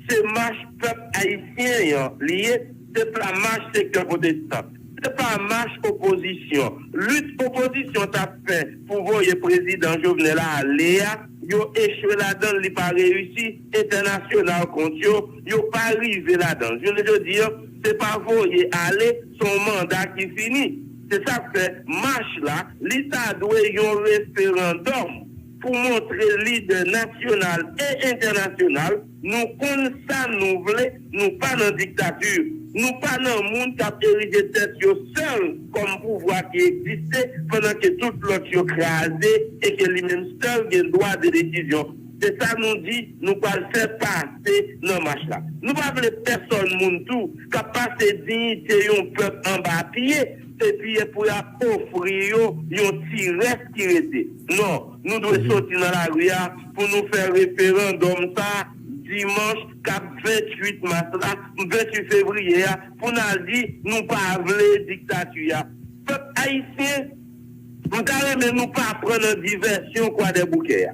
Se mach pèp ayisyen an li ye, se pa mach sektè pwotestan. Se pa mach opozisyon. Lit opozisyon t ap fè pou voye prezidan Jovenel ale a, yo echwe ladan l, li pa reyisi. Entènasyonal kont yo, yo pa rive ladan l. Jounen jodi a, se pa voye ale, se yon manda ki fini. Se sa k fè mach la, li ta dwe yon referandòm pou montre lidè nasyonal e entènasyonal nou konn sa nou vle, nou pa nan diktati, nou pa nan moun k ap erije tèt yo sèl kòm pouvwa ki egziste, pandan ke tout lòt yo kraze e ke li menm sèl gen dwa de desizyon. Se sa nou di nou pral fè pase nan mach la. Nou pa vle pèsòn moun tou k ap pase diyite yon pèp anba pye, epi pou y ap ofri yo yon ti rès ki rete. Non, nou dwe soti nan lari a pou nou fè referandòm sa a dimanch k ap venntuit mas la, venntuit fevriye a, pou n al di nou pa vle diktati a. Pèp ayisyen, m ta renmen nou pa pran nan divèsyon Kwadèboukè a.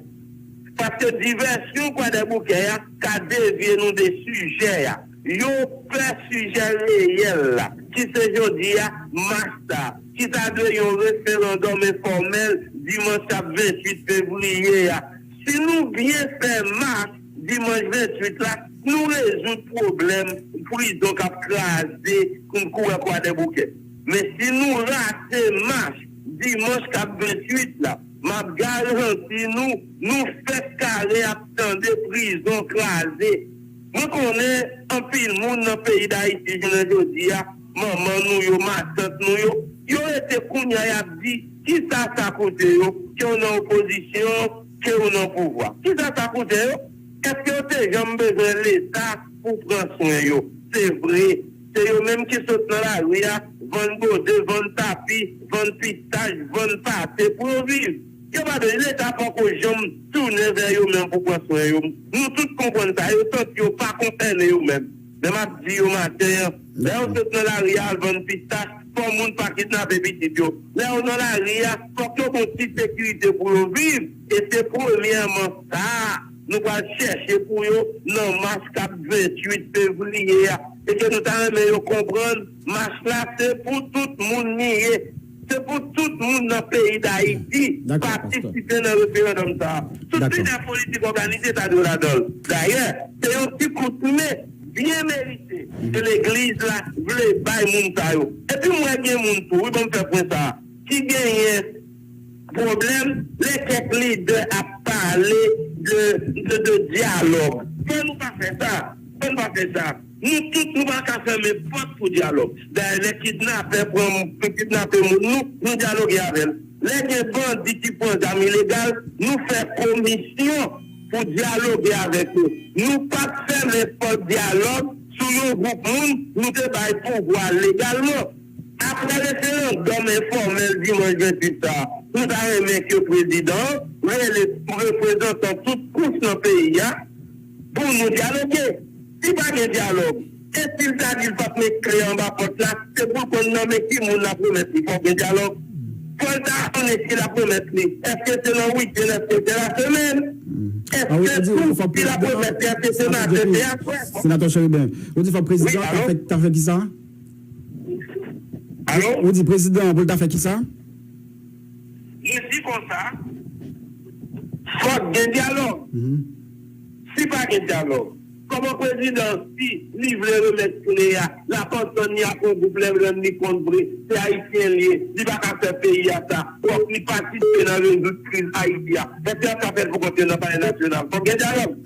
Paske divèsyon Kwadèboukè a ka devye nou de sijè a. Yo pè sijè reyèl la, ki se jodi a, mach sa, ki ta dwe yon referandòm enfòmèl dimanch k ap venntuit fevriye a. Si nou byen fè mach dimanch venntuit la, nou rezoud pwoblèm prizon k ap kraze kounkou a Kwadèboukè. Men si nou rate mach dimanch k ap venntuit la, m ap garanti nou, nou fèk kare ap tande prizon kraze. Mwen konnen anpil moun nan peyi Dayiti jounen jodi a, manman nou yo, matant nou yo, yo rete kounye a y ap di, kisa sa koute yo, ke yo nan opozisyon, ke yo nan pouvwa? Kisa sa koute yo? Èske yo te janm bezwen Leta pou pran swen yo? Se vre, se yo menm ki sot nan lari a, vann gode, vann tapi, vann pistaj, vann pate pou yo viv. Yo pa bezwen, Leta poko janm tounen vè yo menm pou pran swen yo. Nou tout konprann sa, yo santi yo pa konsène yo menm. Men m ap di yo maten an, lè yo sot nan lari a al vann pistach, fò moun pa kidnape pitit yo. Lè yo nan lari a, fòk yo gon ti sekirite pou yo viv. E se premyèman sa a nou pral chèche pou yo nan mach k ap ventuit fevriye a. E ke nou ta renmen yo konprann, mach la se pou tout moun li ye. Se pou tout moun nan peyi Dayiti patisipe nan referandòm sa a. Tout lidè politik òganize ta dwe ladan l. Dayè, se yon ti kout men byen merite ke legliz la vle bay moun sa yo. Epi m wè gen moun tou, wi, ban m fè pwen sa a, ki genyen pwoblèm lè kèk lidè ap pale de, de, de dyalòg. Fò nou pa fè sa. Fò nou pa fè sa. Nou tout, nou pa ka fèmen pòt pou dyalòg. Dayè, lè kidnapè pran, kidnape moun nou, nou dyaloge avè l. Lè gen bandi ki pran zam ilegal, nou fè komisyon pou dyaloge avèk yo. Nou p ap fèmen pòt dyalòg sou yon gwoup moun nou te bay pouvwa legalman. Apre referandòm enfòmèl dimanch ventuit sa a, nou ta renmen ke prezidan an rele reprezantan tout kouch nan peyi a pou nou dyaloge. Si pa gen dyalòg, e si l ta di l p ap met kle anba pòt la, se pou l konn nan men ki moun l ap remèt li. Fòk gen dyalòg. Fò l ta konnen si l ap remèt li. Èske se nan wikenn, èske se lasemèn? Èske tou si l ap remèt li, èske se maten, se aswè? Senatè Cheriben, ou di fòk prezidan an ta fè, ta fè kisa? Alo? Ou di prezidan an pou l ta fè kisa? Nou di konsa, fòk gen dyalòg. Si pa gen dyalòg, kòman prezidan, si li vle remèt kle a, l ap antann li ak yon gwoup lè l rann li kont vre, se ayisyen li ye, li pa ka fè peyi a sa, fòk li patisipe nan rezoud kriz Ayiti a. Èske l ap ka fè l pou kont li nan Palè Nasyonal? Fòk gen dyalòg.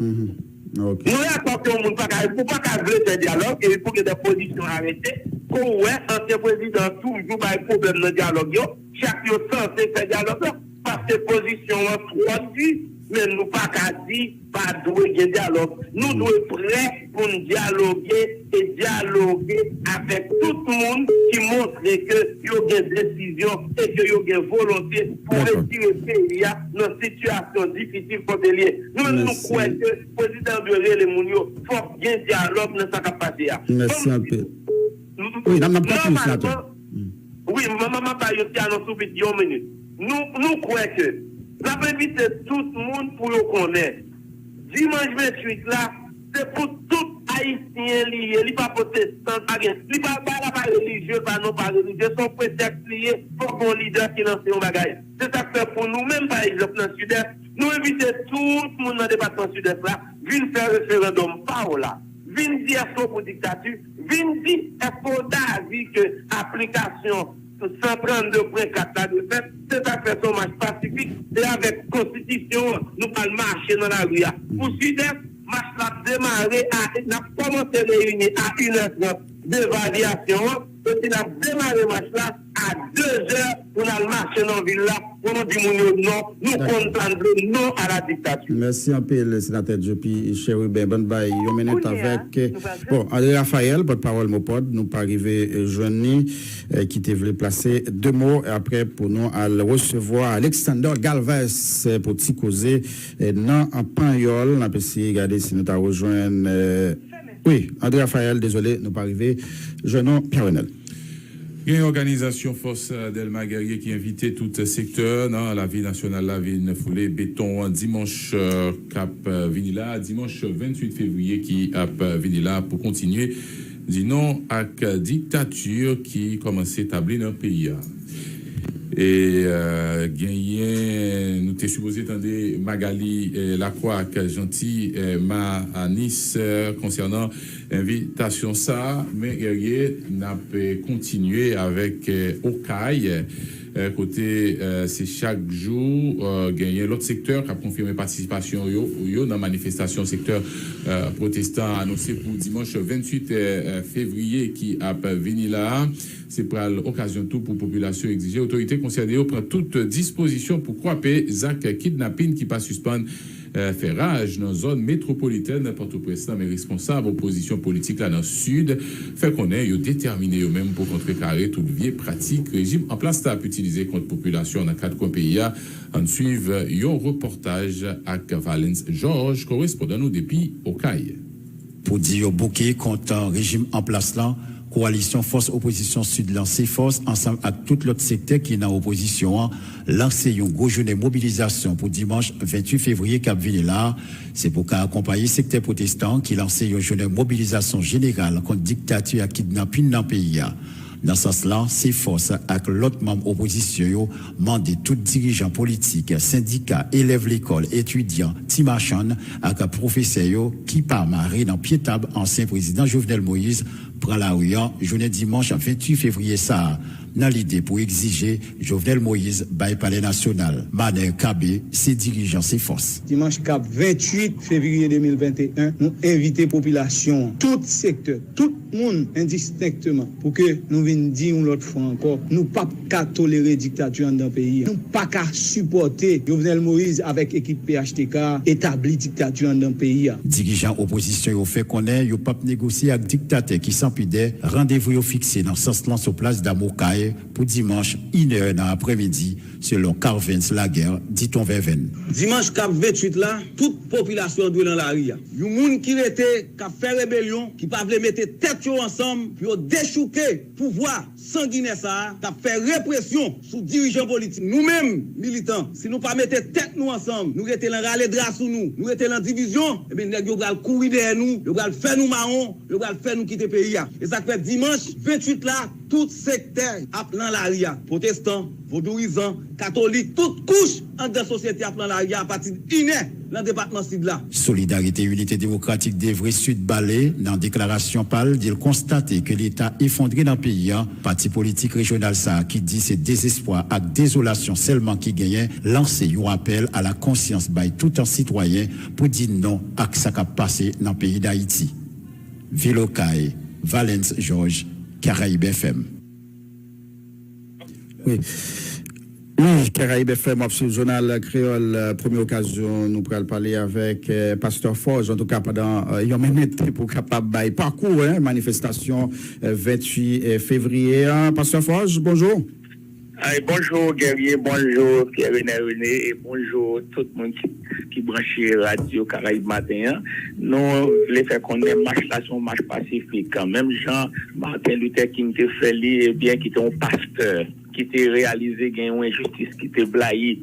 Nou dakò ke yon moun pa ka, ou pa ka vle fè dyalòg, epi pou gen de pozisyon arete, ke w wè ansyen prezidan toujou bay pwoblèm nan dyalòg yo, chak yo sanse fè dyalòg la. Paske pozisyon an twò di, men nou pa ka di pa dwe gen dyalòg. Nou dwe prè pou n dyaloge e dyaloge avèk tout moun ki montre ke yo gen desizyon e ke yo gen volonte pou retire peyi a nan sitiyasyon difisil kote l ye. Nou menm, nou kwè ke prezidan an dwe rele moun yo, fòk gen dyalòg nan sa k ap pase a. Mèsi anpil. Wi, n ap, n ap kontinye, senatè. Wi, m, m, m ap bay yon ti anons tou vit, yon minit. Nou, nou kwè ke n ap envite tout moun pou yo konnen dimanch ventuit la, se pou tout Ayisyen li ye. Li pa pwotestan, pa gen, li pa, pa, pa relijye, pa non pa relijye, se yon pretèks li ye. Fòk gen yon lidè ki lanse yon bagay. Se sa k fè pou nou menm, pa egzanp, nan Sidès, nou envite tout moun nan depatman Sidès la vin fè referandòm pa w la. Vin di èske w pou diktati, vin di èske w davi ke aplikasyon san trannde pwen kat la dwe fèt. Se sa k fè se yon mach pasifik, se avèk konstitisyon an nou pral mache nan lari a. Pou Sidès, mach la ap demare a, n ap kòmanse reyini a inè trant de varyasyon an, epi n ap demare mach la a dezè pou n al mache nan vil la, pou nou di moun yo non, nou konn sa n vle, non à la dictature. Mèsi anpil, senatè Dupuy Chérubin. Ban n bay yon minit avèk, bon, André Raphaël, pòtpawòl MOPOD, nou pa rive, eh, jwenn li, eh, ki te vle plase de mo apre pou nou al resevwa Alexander Galvez, eh, pou ti koze, eh, nan panyòl. N ap eseye gade si nou ta rejwenn, eh, wi, André Raphaël, dezole, nou pa rive jwenn non, Pierre Renel. Gen òganizasyon Fòs Dèlma Gèrye ki envite tout sektè nan lavi nasyonal la vin foule beton an dimanch, eh, k ap, eh, vini la, dimanch venntuit fevriye ki ap, eh, vini la pou kontinye di non ak diktati ki kòmanse tabli nan peyi a. E, eh, genyen, nou te sipoze tande Magali, eh, Lacroix ak Jeanty, eh, Manis, eh, konsènan envitasyon sa a, men Guerrier, n ap, eh, kontinye avèk, eh, Okay. eh, kote, eh, se chak jou, eh, genyen lòt sektè k ap konfime patisipasyon yo, yo nan manifestasyon sektè, eh, pwotestan anonse pou dimanch venntuit, eh, fevriye ki ap vini la a. Se pral okazyon tou pou popilasyon egzije otorite konsène yo pran tout dispozisyon pou kwape zak kidnapin ki pa sispann, eh, fè raj nan zòn metwopolitèn Pòtoprens lan. Men responsab opozisyon politik la nan Sid fè konnen yo detèmine yo menm pou kontrekare tout vye pratik rejim an plas la ap itilize kont popilasyon nan kat kwen peyi a. Ann swiv yon repòtaj ak Valens Georges, korespondan nou depi Okay. Pou di yo bouke kont rejim an plas lan, kowalisyon fòs opozisyon Sid lan, Sefòs, ansanm ak tout lòt sektè ki nan opozisyon an, lanse yon gwo jounen mobilizasyon pou dimanch venntuit fevriye k ap vini la a. Se pou ka akonpaye sektè pwotestan ki lanse yon jounen mobilizasyon jeneral kont diktati ak kidnapin nan peyi a. Nan sans lan, Sefòs ak lòt manm opozisyon yo mande tout dirijan politik, sendika, elèv lekòl, etidyan, ti machann ak pwofesè yo ki pa mare nan pye tab ansyen prezidan Jovenel Moïse pran lari an jounen dimanch venntuit fevriye sa a, nan lide pou egzije Jovenel Moïse bay Palè Nasyonal. Manè Kabe se dirijan Sefòs. Dimanch k ap venntuit fevriye de mil venteyen, nou envite popilasyon an, tout sektè, tout moun endistenkteman, pou ke nou vin di yon lòt fwa ankò, nou p ap ka tolere diktati anndan peyi a. Nou pa ka sipòte Jovenel Moïse avèk ekip P H T K etabli diktati anndan peyi a. Dirijan opozisyon yo fè konnen yo p ap negosye ak diktatè ki san pidè. Randevou yo fikse nan sans lan sou plas Dam Okay pou dimanch inè nan aprèmidi, selon Carvens Laguerre, Diton Vèvèn. Dimanch k ap venntuit la, tout popilasyon an dwe nan lari a. Yon moun ki rete, k ap fè rebelyon, ki pa vle mete tèt yo ansanm pou yo dechouke pouvwa sanginè sa a k ap fè represyon sou dirijan politik. Nou menm, militan, si nou pa mete tèt nou ansanm, nou rete nan rale dra sou nou, nou rete nan divizyon, ebyen, nèg yo pral kouri dèyè nou, yo pral fè nou mawon, yo pral fè nou kite peyi a. E sa k fè dimanch venntuit la, tout sektè ap nan lari a. Pwotestan, vodourizan, katolik, tout kouch anndan sosyete ap nan lari a apati inè nan depatman Sid la. Solidarite Inite Demokratik devre Sid bale. Nan deklarasyon pa l, di l konstate ke Leta efondre nan peyi a. Pati politik rejyonal sa a ki di se dezespwa ak dezolasyon sèlman ki genyen, lanse yon apèl a la konsyans bay tout sitwayen pou di non ak sa k ap pase nan peyi Dayiti. Vil Okay, Valens Georges, Caraïbes F M. Wi. Wi, Caraïbes F M, w ap swiv Jounal Kreyòl, euh, premye okazyon nou pral pale avèk, euh, Pastè Forge, antouka pandan, euh, yon minit pou kapab bay pakou, hein, manifestasyon, euh, venntuit, euh, fevriye a. Pastè Forge, bonjou. Ay, bonjou, Guerrier, bonjou, Pierre René René, e bonjou tout moun ki, ki branche Radyo Karayib maten an. Nou vle fè konnen mach la se yon mach pasifik. Menm jan Martin Luther King te fè li, ebyen, ki te yon pastè, ki te reyalize gen yon enjistis ki te blayi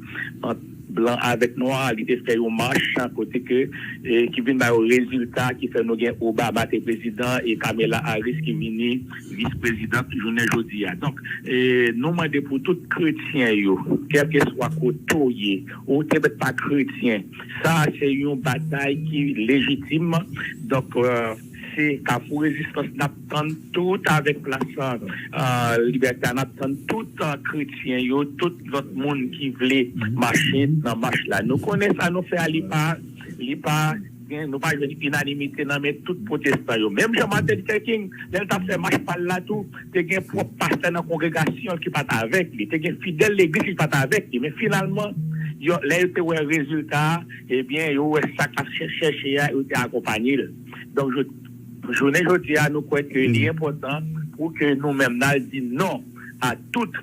ant blan avèk nwa, li te fè yon mach kote ke, e, ki vin ba yo rezilta ki fè nou gen Obama te prezidan e Kamala Harris ki vini vis prezidant jounen jodi a. Donk, e, nou mande pou tout kretyen yo, kèlkeswa kote w ye, ou te mèt pa kretyen, sa a se yon batay ki lejitim. Donk, e, se Kafou Rezistans n ap tann tout avèk plas, e, Libète a, n ap tann tout, e, kretyen yo, tout lòt moun ki vle mache nan mach la. Nou konnen sa nou fè a, li pa, li pa gen, nou pa jwenn inanimite nan men tout pwotestan yo. Menm jan Martin Luther King, lè l t ap fè mach pa l la tou, te gen pwòp pastè nan kongregasyon l ki pa t avèk li, te gen fidèl legliz ki pa t avèk li. Men finalman, yo, lè yo te wè rezilta a, ebyen, yo wè sa k ap chè-, chèche a, yo te akonpanye l. Donk, je-, jounen jodi a, nou kwè ke li enpòtan pou ke nou menm n al di non a tout,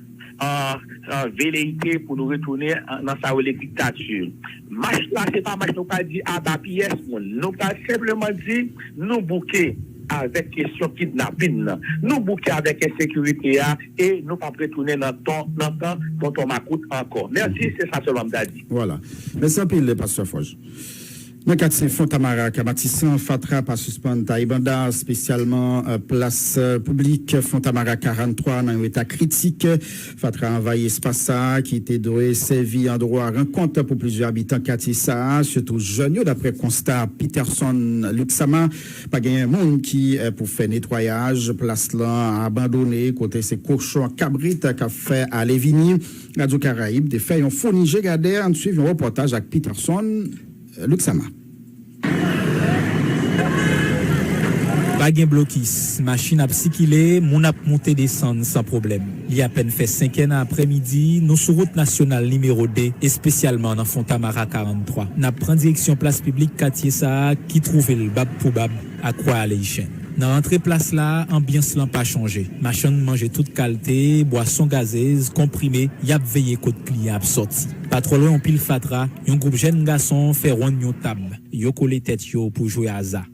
euh, euh, veleyite pou nou retounen, euh, nan sa yo rele diktati. Mach la, se pa mach nou pral di aba pyès moun. Nou pral senpleman di nou bouke avèk kesyon kidnapin nan. Nou bouke avèk ensekirite a e nou p ap retounen nan ton, nan tan tonton makout ankò. Mèsi, se sa sèlman m ta di. Vwala. Mèsi anpil, Pastè Forge. Nan katye Fontamara ak Matisan, fatra pa sispann taye banda, espesyalman, eh, plas, eh, piblik Fontamara karannntwa nan yon eta kritik. Fatra anvayi espas sa a ki te dwe sèvi andwa rankont pou plizyè abitan katye sa a, sitou jèn yo, daprè konsta Peterson Luxama. Pa genyen moun ki, eh, pou fè netwayaj, plas lan abandone, kote se kochon ak kabrit k ap fè ale vini. Radyo Karayib te fè yon founi je gadè, ann swiv yon repòtaj ak Peterson Luxama. Pa gen blokis, machin ap sikile, moun ap monte desann san pwoblèm. Li apèn fè senkè nan aprèmidi, nou sou wout nasyonal nimewo de, espesyalman nan Fontamara karannntwa. N ap pran direksyon plas piblik katye sa a ki twouve l bab pou bab ak Kwa Aleychen. Nan rantre plas la, anbyans lan pa chanje. Machann manje tout kalte, bwason gazez, konprime, y ap veye kot kliyan ap sòti. Pa twò lwen yon pil fatra, yon gwoup jèn gason fè wonn yon tab. Yo kole tèt yo pou jwe aza.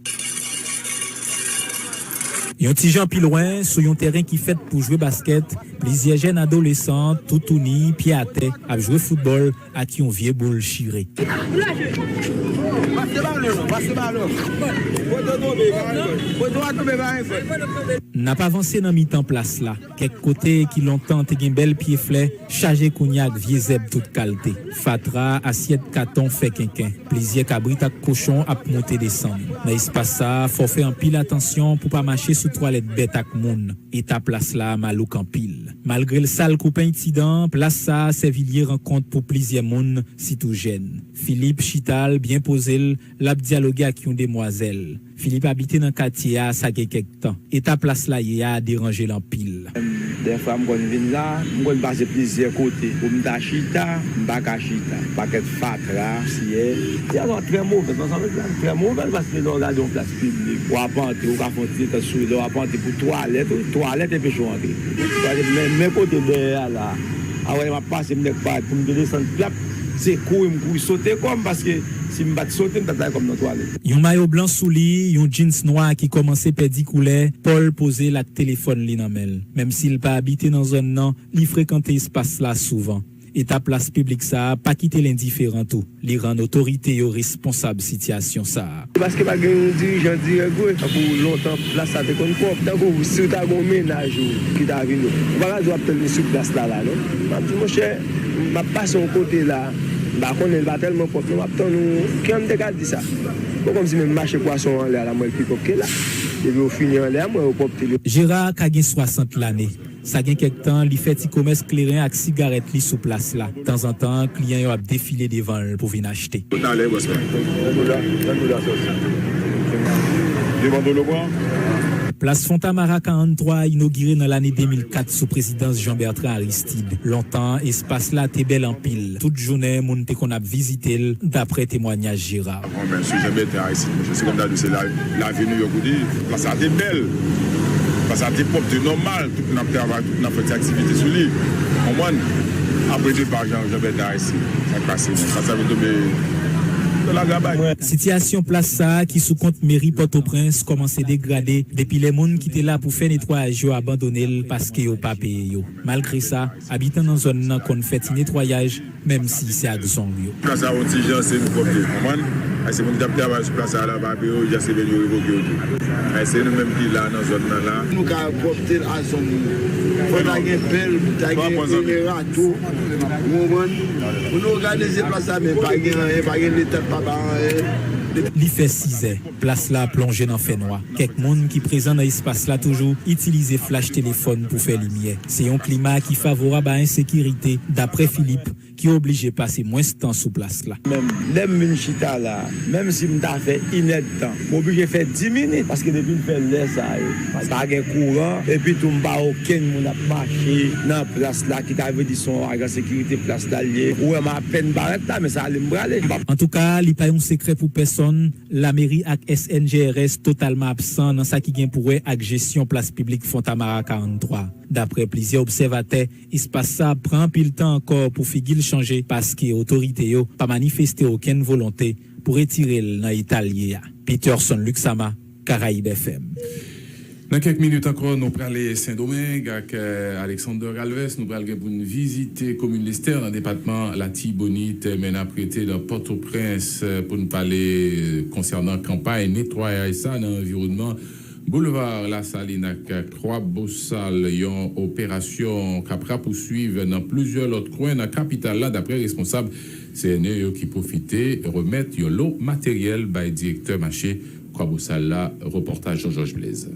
Yon ti jan pi lwen, sou yon tèren ki fèt pou jwe baskèt, plizyè jèn adolesan, toutouni, pye atè, ap jwe foutbòl ak yon vye boul chire. Pase balon, pase balon. Poto tonbe, pa anyen. Poto a tonbe, pa anyen. N ap avanse nan mitan plas la. Kèk kote ki lontan te gen bèl pye flè, chaje kounye a ak vye zèb tout kalte. Fatra, asyèt katon fè kenken. Plizyè kabrit ak kochon ap monte desann. Nan espas sa a, fò w fè anpil atansyon pou w pa mache sou twalèt bèt ak moun. Eta plas la malouk anpil. Malgre l sal kou peny ti dan, plas sa a sèvi lye rankont pou plizyè moun, sitou jèn. Philippe chita l, byen poze l, l ap dyaloge ak yon demwazèl. Philippe abite nan katye a, sa gen kèk tan. Eta plas la ye a deranje l anpil. Dèfwa m konn vin la, m konn pase plizyè kote. Pou m ta chita, m pa ka chita. Pakèt fatra, pousyè. Sitiyasyon an trè movèz, nan sans trè movèz, paske lè w gade yon plas piblik, w ap antre, ou ka fè yon ti detan sou li, lè w ap antre pou twalèt, wi, twalèt enpeche w antre. Twalèt, men, men kote dèyè a la, apre m ap pase, m nèk parèt pou m te desann, plap, se kouri m kouri sote kò m, paske si m pa t sote, m ta t bay kò m nan twalèt. Yon mayo blan sou li, yon jeans nwa ki kòmanse pèdi koulè, po l poze l ak telefòn li nan men l. Menm si l pa abite nan zòn nan, li frekante espas la souvan. Eta plas piblik sa a pa kite l endiferan tou. Li rann otorite yo responsab sitiyasyon sa a. Se paske pa gen yon dirijan dirèk vre. Tankou lontan, plas la te konn pwòp. Tankou si w ta gen yon mennaj ou ki ta vini, ou pa ka di w ap tann li sou plas la, la, non. M ap di, monchè, m ap pase yon kote la, m pa konnen, l pa tèlman pwòp, non, m ap tann ou. Kijan m te ka di sa? Bon, kòmsi menm mache pwason anlè a la, m wè l pi pwòp ke la. Depi yo fini anlè a, m wè yo pwòp tou. Jera ka gen swasant lane. Sa gen kèk tan, li fè ti komès kleren ak sigarèt li sou plas la. Tanzantan, kliyan yo ap defile devan l pou vin achte. Talè, bòs mwen. Devan dolo pran. Plas Fontamara karannntwa inogire nan lane de mil kat sou prezidans Jean Bertrand Aristide. Lontan, espas la te bèl anpil. Tout jounen, moun te konn ap vizite l, daprè temwanyaj Jera. Bon, men, sou Jean Bertrand Aristide, monchè, se kòm ta di w se la, lavil Nouyòk ou te ye. Plas la te bèl. Plas la te pwòp, te nòmal. Tout moun ap travay, tout moun ap fè ti aktivite sou li. Konprann? Apre depa Jean, Jean Bertrand Aristide, sa k pase menm? Plas la vin tonbe nan lagabay. Sitiyasyon plas sa a ki sou kont meri Pòtoprens kòmanse degrade depi lè moun ki te la pou fè netwayaj yo abandone l paske yo pa peye yo. Malgre sa, abitan nan zòn nan konn fè ti netwayaj, menm si se ak zong yo. Plas la yon ti jan se nou pwòpte, konprann? Ay, se moun ki t ap travay sou plas la, la pa peye yo, jan se ben yo revoke yo tou. Ay, se nou menm ki la nan zòn nan la. Nou ka pwòpte l a zong nou. Fò ta gen pèl, ta gen rato, ou konprann? Pou nou òganize plas la, men pa gen anyen, pa gen leta, pa ba anyen. Li fè sizè, plas la plonje nan fènwa. Kèk moun ki prezan nan espas la toujou itilize flach telefòn pou fè limyè. Se yon klima ki favorab a ensekirite, daprè Philippe, ki oblije pase mwens tan sou plas la. Menm lè m vin chita la, menm si m ta fè inèdtan, m oblije fè dis minit, paske depi m fè lè sa yo, pa gen kouran, epi tou m pa okenn moun ap mache nan plas la, ki ta vle di se yon ajan sekirite plas la l ye. Ou wè m apèn parèt la, men se ale m prale. M p ap Antouka, li pa yon sekrè pou pèsonn, lameri ak S N G R S totalman absan nan sa ki gen pou wè ak jesyon plas piblik Fontamara karannntwa. Daprè plizyè obsèvatè, espas sa ap pran anpil tan ankò pou figi l chanje paske otorite yo pa manifeste okenn volonte pou retire l nan eta l ye a. Peterson Luxama, Karayib F M. Nan kèk minit ankò, nou prale Sendomeng ak, eh, Alexander Galvez. Nou pral gen pou n vizite komin Lestè nan depatman Latibonit, men n ap rete nan Pòtoprens, eh, pou n pale konsènan kanpay netwayaj sa nan anviwònman Boulevard Lasalin ak Kwa Bosal, yon operasyon k ap rapousuiv nan plizyè lòt kwen nan kapital la, daprè responsab C N E yo ki pwofite remèt yon lo materyèl bay direktè mache Kwabosal la, repòtaj Jean Georges Blaise.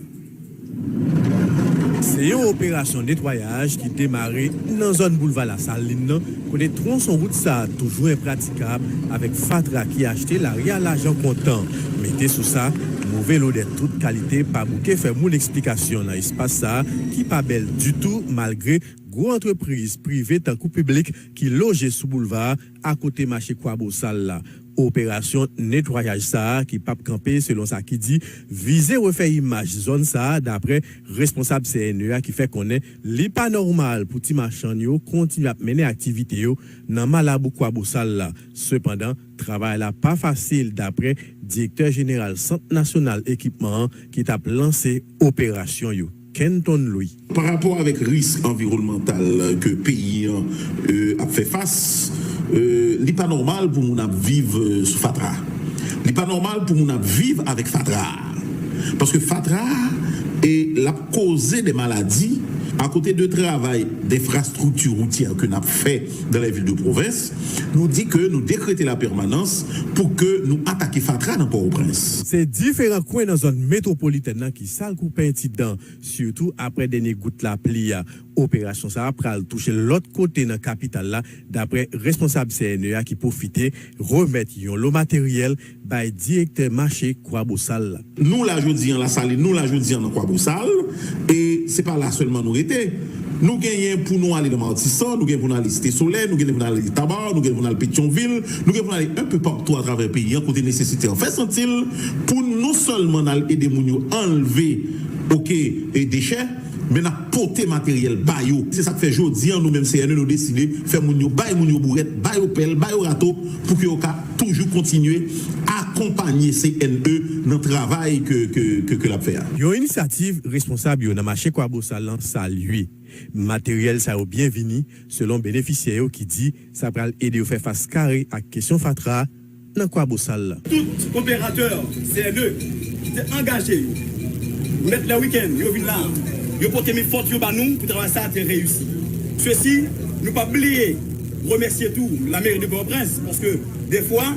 Se yon operasyon netwayaj ki demare nan zòn boulva Lasalin nan, kote twonson wout sa a toujou enpratikab avèk fatra ki achte lari a lajan kontan. Mete sou sa, move lodè tout kalite pa bouke fè moun eksplikasyon nan espas sa a ki pa bèl ditou, malgre gwo antrepriz prive tankou piblik ki loje sou boulva a, akote mache Kwabosal la. Operasyon netwayaj sa a, ki p ap kanpe selon sa ki di, vize refè imaj zòn sa a, daprè responsab C N E a ki fè konnen li pa nòmal pou ti machann yo kontinye ap mennen aktivite yo nan malabou Kwabosal la. Sepandan, travay la pa fasil, daprè direktè jeneral Sant Nasyonal Ekipman an ki t ap lanse operasyon yo, Kenton Louis. Pa rapò avèk risk anviwònmantal ke peyi an, euh, ap fè fas, euh, li pa nòmal pou moun ap viv, euh, sou fatra. Li pa nòmal pou moun ap viv avèk fatra. Paske fatra, e l ap koze de maladi, akote de travay denfrastrikti woutyè ke n ap fè dans les villes de province, nou di ke nou dekrete la pèmanans pou ke nou atake fatra nan Pòtoprens. Se diferan kwen nan zòn metwopolitèn nan ki sal kou penti dan, sitou aprè dènye gout lapli a. Operasyon sa a pral touche lòt kote nan kapital la, daprè responsab C N E a ki pwofite remèt yon lo materyèl bay direktè mache Kwabosal la. Nou la jodi an Lasalin, nou la jodi an nan Kwabosal, e se pa la sèlman nou rete. Nou genyen pou nou ale nan Matisan, nou genyen pou nou ale Site Solèy, nou genyen pou nou ale Taba, nou genyen pou nou ale Petyonvil, nou genyen pou nou ale un peu partout atravè peyi an, kote nesesite an fè santi l, pou non sèlman n al ede moun yo anlve, oke, e dechè, men n ap pote materyèl ba yo. Se sa k fè jodi an, nou menm C N E, nou deside fè moun yo, bay moun yo bourèt, ba yo pèl, ba yo rato, pou ke yo ka toujou kontinye akonpanye C N E nan travay ke, ke, ke, ke l ap fè a. Yon inisyativ responsab yo nan mache Kwabosal lan salye. Materyèl sa yo byenvini, selon benefisyè yo ki di sa pral ede yo fè fas kare ak kesyon fatra nan Kwabosal la. Tout operatè C N E ki te angaje yo, mèt lè wikenn, yo vin la, yo pote men fòs yo ba nou pou travay sa a te reyisi. Sesi, nou p ap bliye remèsye tou lameri de Pòtoprens, paske defwa,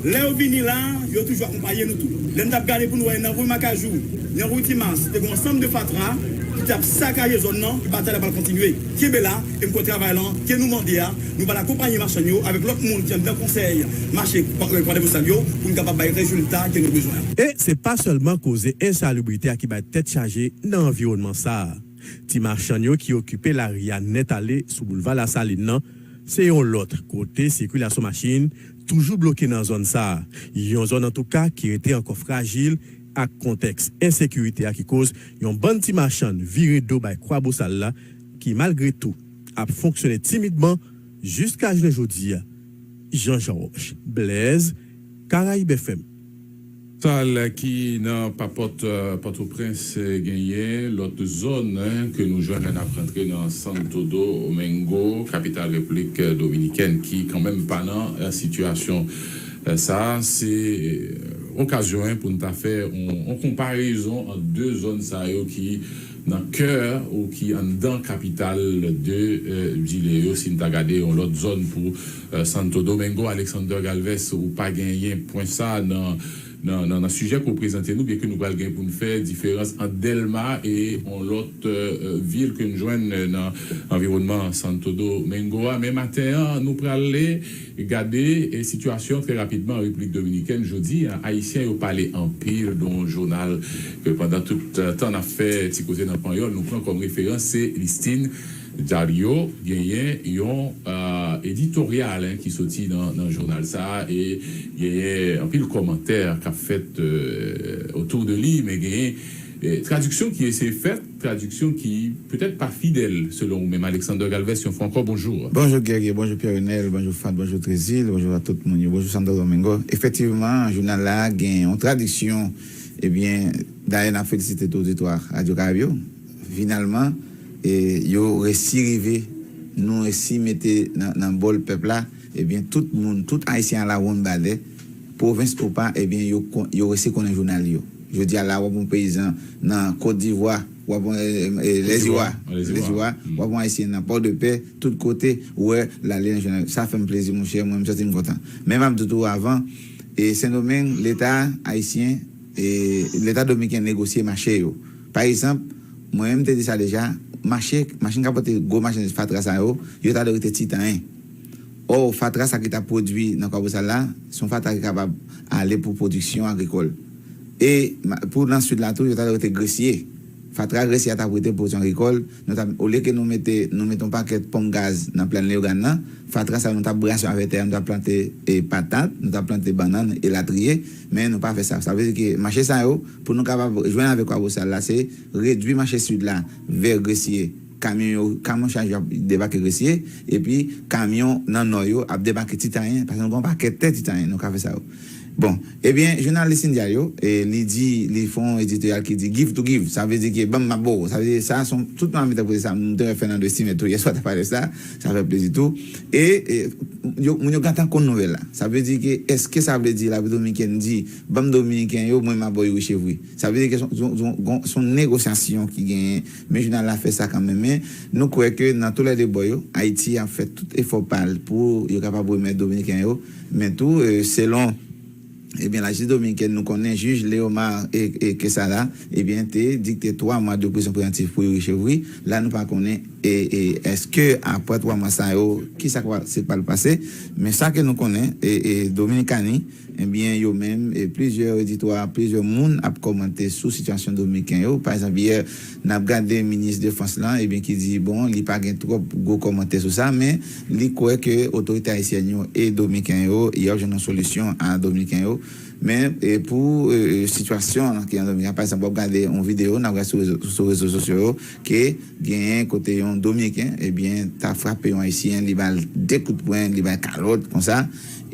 lè yo vini la, yo toujou akonpaye nou tou. Lè n t ap gade pou n wè nan ri Makajou, nan ri Timas, te gen yon ansanm de fatra ki t ap sakaje zòn nan, batay la pral kontinye. Kenbe la, e m kwè travay lan ke nou mande a, nou pral akonpaye machann yo avèk lòt moun ki anndan konsèy mache Kwa, Kwa Bosal yo pou n kapab bay rezilta ke nou bezwen an. E se pa sèlman koze ensalibrite a ki bay tèt chaje nan anviwònman sa a. Ti machann yo ki okipe lari a nèt ale sou boulva Lasalin nan, se yon lòt kote sikilasyon machin toujou bloke nan zòn sa a. Yon zòn antouka ki rete ankò frajil ak kontèks ensekirite a ki koz yon bann ti machann vire do bay Kwa Bosal la, ki malgre tou ap fonksyone timidman jiska jounen jodi a. Jean Georges Blaise, Karayib F M. Sal ki nan papòt, eh, Pòtoprens, eh, genyen lòt zòn, eh, ke nou jwenn lè n ap rantre nan Santo Domingo, kapital Repiblik, eh, Dominikèn, ki kanmenm pa nan, eh, sitiyasyon, eh, sa a. Se, eh, okazyon, eh, pou n ta fè yon, yon konparezon ant de zòn sa yo ki nan kè ou ki anndan kapital de, eh, zile yo. Si n ta gade yon lòt zòn pou, eh, Santo Domingo, Alexander Galvez, ou pa genyen pwen sa nan, nan, nan, nan sijè ke w prezante nou, byenke nou pral gen pou n fè diferans ant Dèlma e yon lòt, eh, vil ke n jwenn, eh, nan anviwònman Santo Domingo a. Men maten an, nou prale gade, eh, sitiyasyon trè rapidman an Repiblik Dominikèn jodi a. Ayisyen yo pale anpil de yon jounal ke pandan tout, eh, tan n ap fè ti koze nan panyòl, nou pran kòm referans, se Listin Diario. Genyen yon, eh, editoryal, en, ki soti nan, nan jounal sa a, e genyen anpil kòmantè k ap fèt, eh, otou de li, men genyen, eh, tradiksyon ki eseye fèt, tradiksyon ki petèt pa fidèl, selon ou menm. Alexander Galvez, yon fwa ankò, bonjou. Bonjou, Guerrier, bonjou, Pierre Renel, bonjou, Fad, bonjou, Trezil, bonjou a tout moun yo, bonjou, Santo Domingo. Efektivman, jounal la gen yon tradiksyon, ebyen, Dayè, n ap felisite tou oditwa Radyo Karayib yo. Finalman, e, yo resi rive, nou resi mete nan, nan bòl pèp la, ebyen, tout moun, tout Ayisyen alawonn balè, pwovens ou pa, ebyen, yo, kon- yo resi konnen jounal yo. Jodi a la, w ap yon peyizan nan Kot Divwa, w ap yon, e, e, Lèziwa, Lèziwa, w ap yon Ayisyen nan Pòdepè, tout kote, ou wè, l ale nan jounal. Sa fè m plezi, monchè, mwen, m santi m kontan. Men m ap di tou avan, e Sendomeng, Leta ayisyen, e Leta dominiken negosye mache yo. Pa egzanp, mwen menm te di sa deja, mache, machin k ap pote gwo machandiz fatra sa yo, yo ta dwe rete Titanyen. Ò, fatra sa ki t ap pwodui nan Kwabosal la, se yon fatra ki kapab ale pou pwodiksyon agrikòl. E ma- pou nan sid la tou, yo ta dwe rete Gresye. Fatra Gresye a t ap rete pou pwodiksyon agrikòl. Nou t ap, olye ke nou mete, nou mete yon pakèt ponp gaz nan plèn Leyogàn nan, fatra sa yo nou t ap brase avè tè a, nou t ap plante e patat, nou t ap plante bannann, elatriye. Men nou pa fè sa. Sa vle di ke mache sa yo, pou nou kapab jwenn avèk Kwabosal la, se redwi mache sid la vè Gresye. Kamyon yo, kamyon chaj yo ap debake Gresye, epi kamyon nan nò yo ap debake Titanyen, paske nou gen yon pakèt tè Titanyen, nou ka fè sa yo. Bon, ebyen, jounalis India yo, e, li di, li fè yon editoryal ki di give to give, sa vle di ke ban m, m ap ba w. Sa vle di, sa, se yon, tout moun ap mete kote sa, m te wè Fernando Estimé tou, yèswa, te pale sa, sa fè plezi tou. E, e, yo, moun yo gentan konn nouvèl la. Sa vle di ke, èske sa vle di Labrik Dominikèn di, ban m Dominiken yo, mwen, m ap ba w Youri Chevry? Sa vle di ke se yon, se yon, se yon, se yon negosyasyon ki genyen, men jounal la fè sa kanmenm. Men nou kwè ke nan toulède bò yo, Ayiti ap fè tout efò pa l pou yo kapab remèt Dominiken yo. Men tou, e, selon, ebyen, lajistis dominikèn, nou konnen jij Leomar e, e Quesada, ebyen, te dikte twa mwa de prizon prevantif pou Youri Chevry. La, nou pa konnen, e, e, èske apre twa mwa sa yo, kisa k va, se pral pase. Men sa ke nou konnen, e, e, Dominikani, ebyen, yo menm, e, plizyè editwa, plizyè moun ap kòmante sou sitiyasyon dominiken yo. Pa egzanp, yè, n ap gade minis defans lan, ebyen, ki di, bon, li pa gen twòp gwo kòmantè sou sa, men li kwè ke otorite ayisyèn yo e dominiken yo, y ap jwenn yon solisyon a dominiken yo. Men, e, pou, e, e, sitiyasyon ki an Dominiken, pa egzanp, w ap gade yon videyo, n ap gade sou rezo, sou rezo sosyo yo, ke genyen kote yon Dominiken, ebyen, ta frape yon Ayisyen, li ba l de kout pwen, li ba l kalòt, konsa,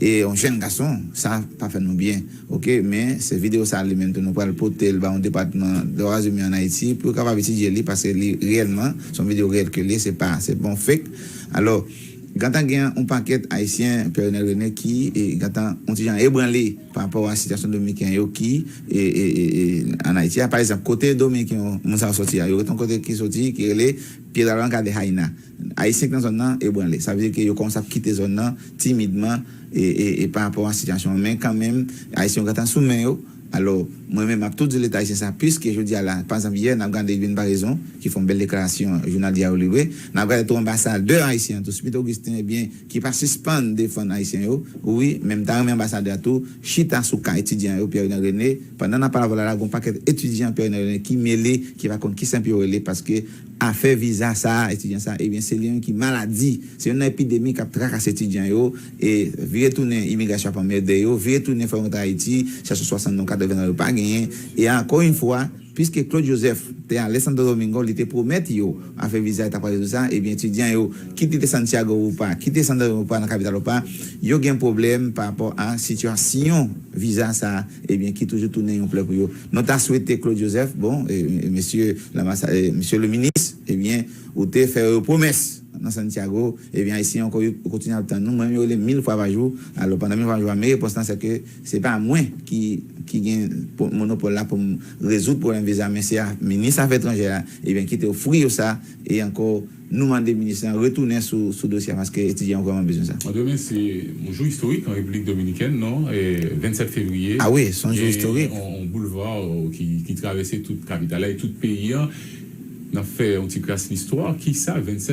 e yon jèn gason, sa pa fè nou byen, oke? Men, se videyo sa li menm tou, nou pral pote l ba yon depatman dwa imen ann Ayiti pou yo kapab etidye li, paske li reyèlman, se yon videyo reyèl ke li ye, se pa, se pa yon fake. Alò, gentan gen yon pakèt Ayisyen, Pierre Renel René, ki, e, gentan yon ti jan ebranle pa rapò a sitiyasyon dominiken yo ki, e, e, e, e, ann Ayiti a. Pa egzanp, kote dominiken yo, moun sa yo soti a, yo gen yon kote ki soti, ki rele Piedra Blanca de Jaina. Ayisyen ki nan zòn nan ebranle. Sa vle di ke yo kòmanse ap kite zòn nan timidman, e, e, e pa rapò a sitiyasyon an. Men kanmenm, Ayisyen yo gentan sou men yo. Alò, mwen menm, m ap tou di Leta ayisyen sa, piske jodi a la, pa egzanp, yè, n ap gade Edwin Paraison, ki fè yon bèl deklarasyon, jounal Diario Libre, n ap gade tou anbasadè ayisyen an tou, Smith Augustin, ebyen, ki pa sispann defann Ayisyen yo. Wi, men m ta renmen anbasadè a tou chita sou ka etidyan yo, Pierre René, pandan n ap pale avè w la, la, gen yon pakèt etidyan Pierre René ki mele, ki pa konn kisa pou yo rele, paske afè viza sa a, etidyan sa a, ebyen, se li menm ki maladi. Se youn nan epidemi k ap trakase etidyan yo, e vire tounen imigrasyon ap anmède yo, vire tounen fè yo rantre Ayiti, chache swasannonn, katreven dola yo pa genyen. E ankò yon fwa, piske Claude Joseph te ale Santo Domingo, li te pwomèt yo afè viza, li t ap rezoud sa, ebyen, etidyan yo, kit li te Santiago ou pa, kit li te Santo Domingo ou pa, nan kapital ou pa, yo gen pwoblèm pa rapò a sitiyasyon viza sa a, ebyen, ki toujou tounen yon plè pou yo. Nou ta swete Claude Joseph, bon, e, e, mesye lanbasa-, e, mesye le minis, ebyen, ou te fè yo pwomès nan Santiago, ebyen, Ayisyen ankò, yo kontinye ap tann nou. Mwen, yo rele m mil fwa pa jou. Alò, pandan mil fwa pa jou a, men repons lan, se ke se pa mwen ki, ki gen po-, monopòl la pou m rezoud pwoblèm viza, men se a minis afè etranjè a, ebyen, ki te ofri yo sa, e ankò, nou mande minis lan retounen sou, sou dosye a, paske etidyan yo vrèman bezwen sa. Bon, demen, se yon jou istorik an Repiblik Dominikèn, non? E, vennsèt fevriye, ah wi, se yon jou istorik. Yon, yon boulva ki, ki travèse tout kapital la e tout peyi a. N ap fè yon ti kras listwa. Kisa vennsèt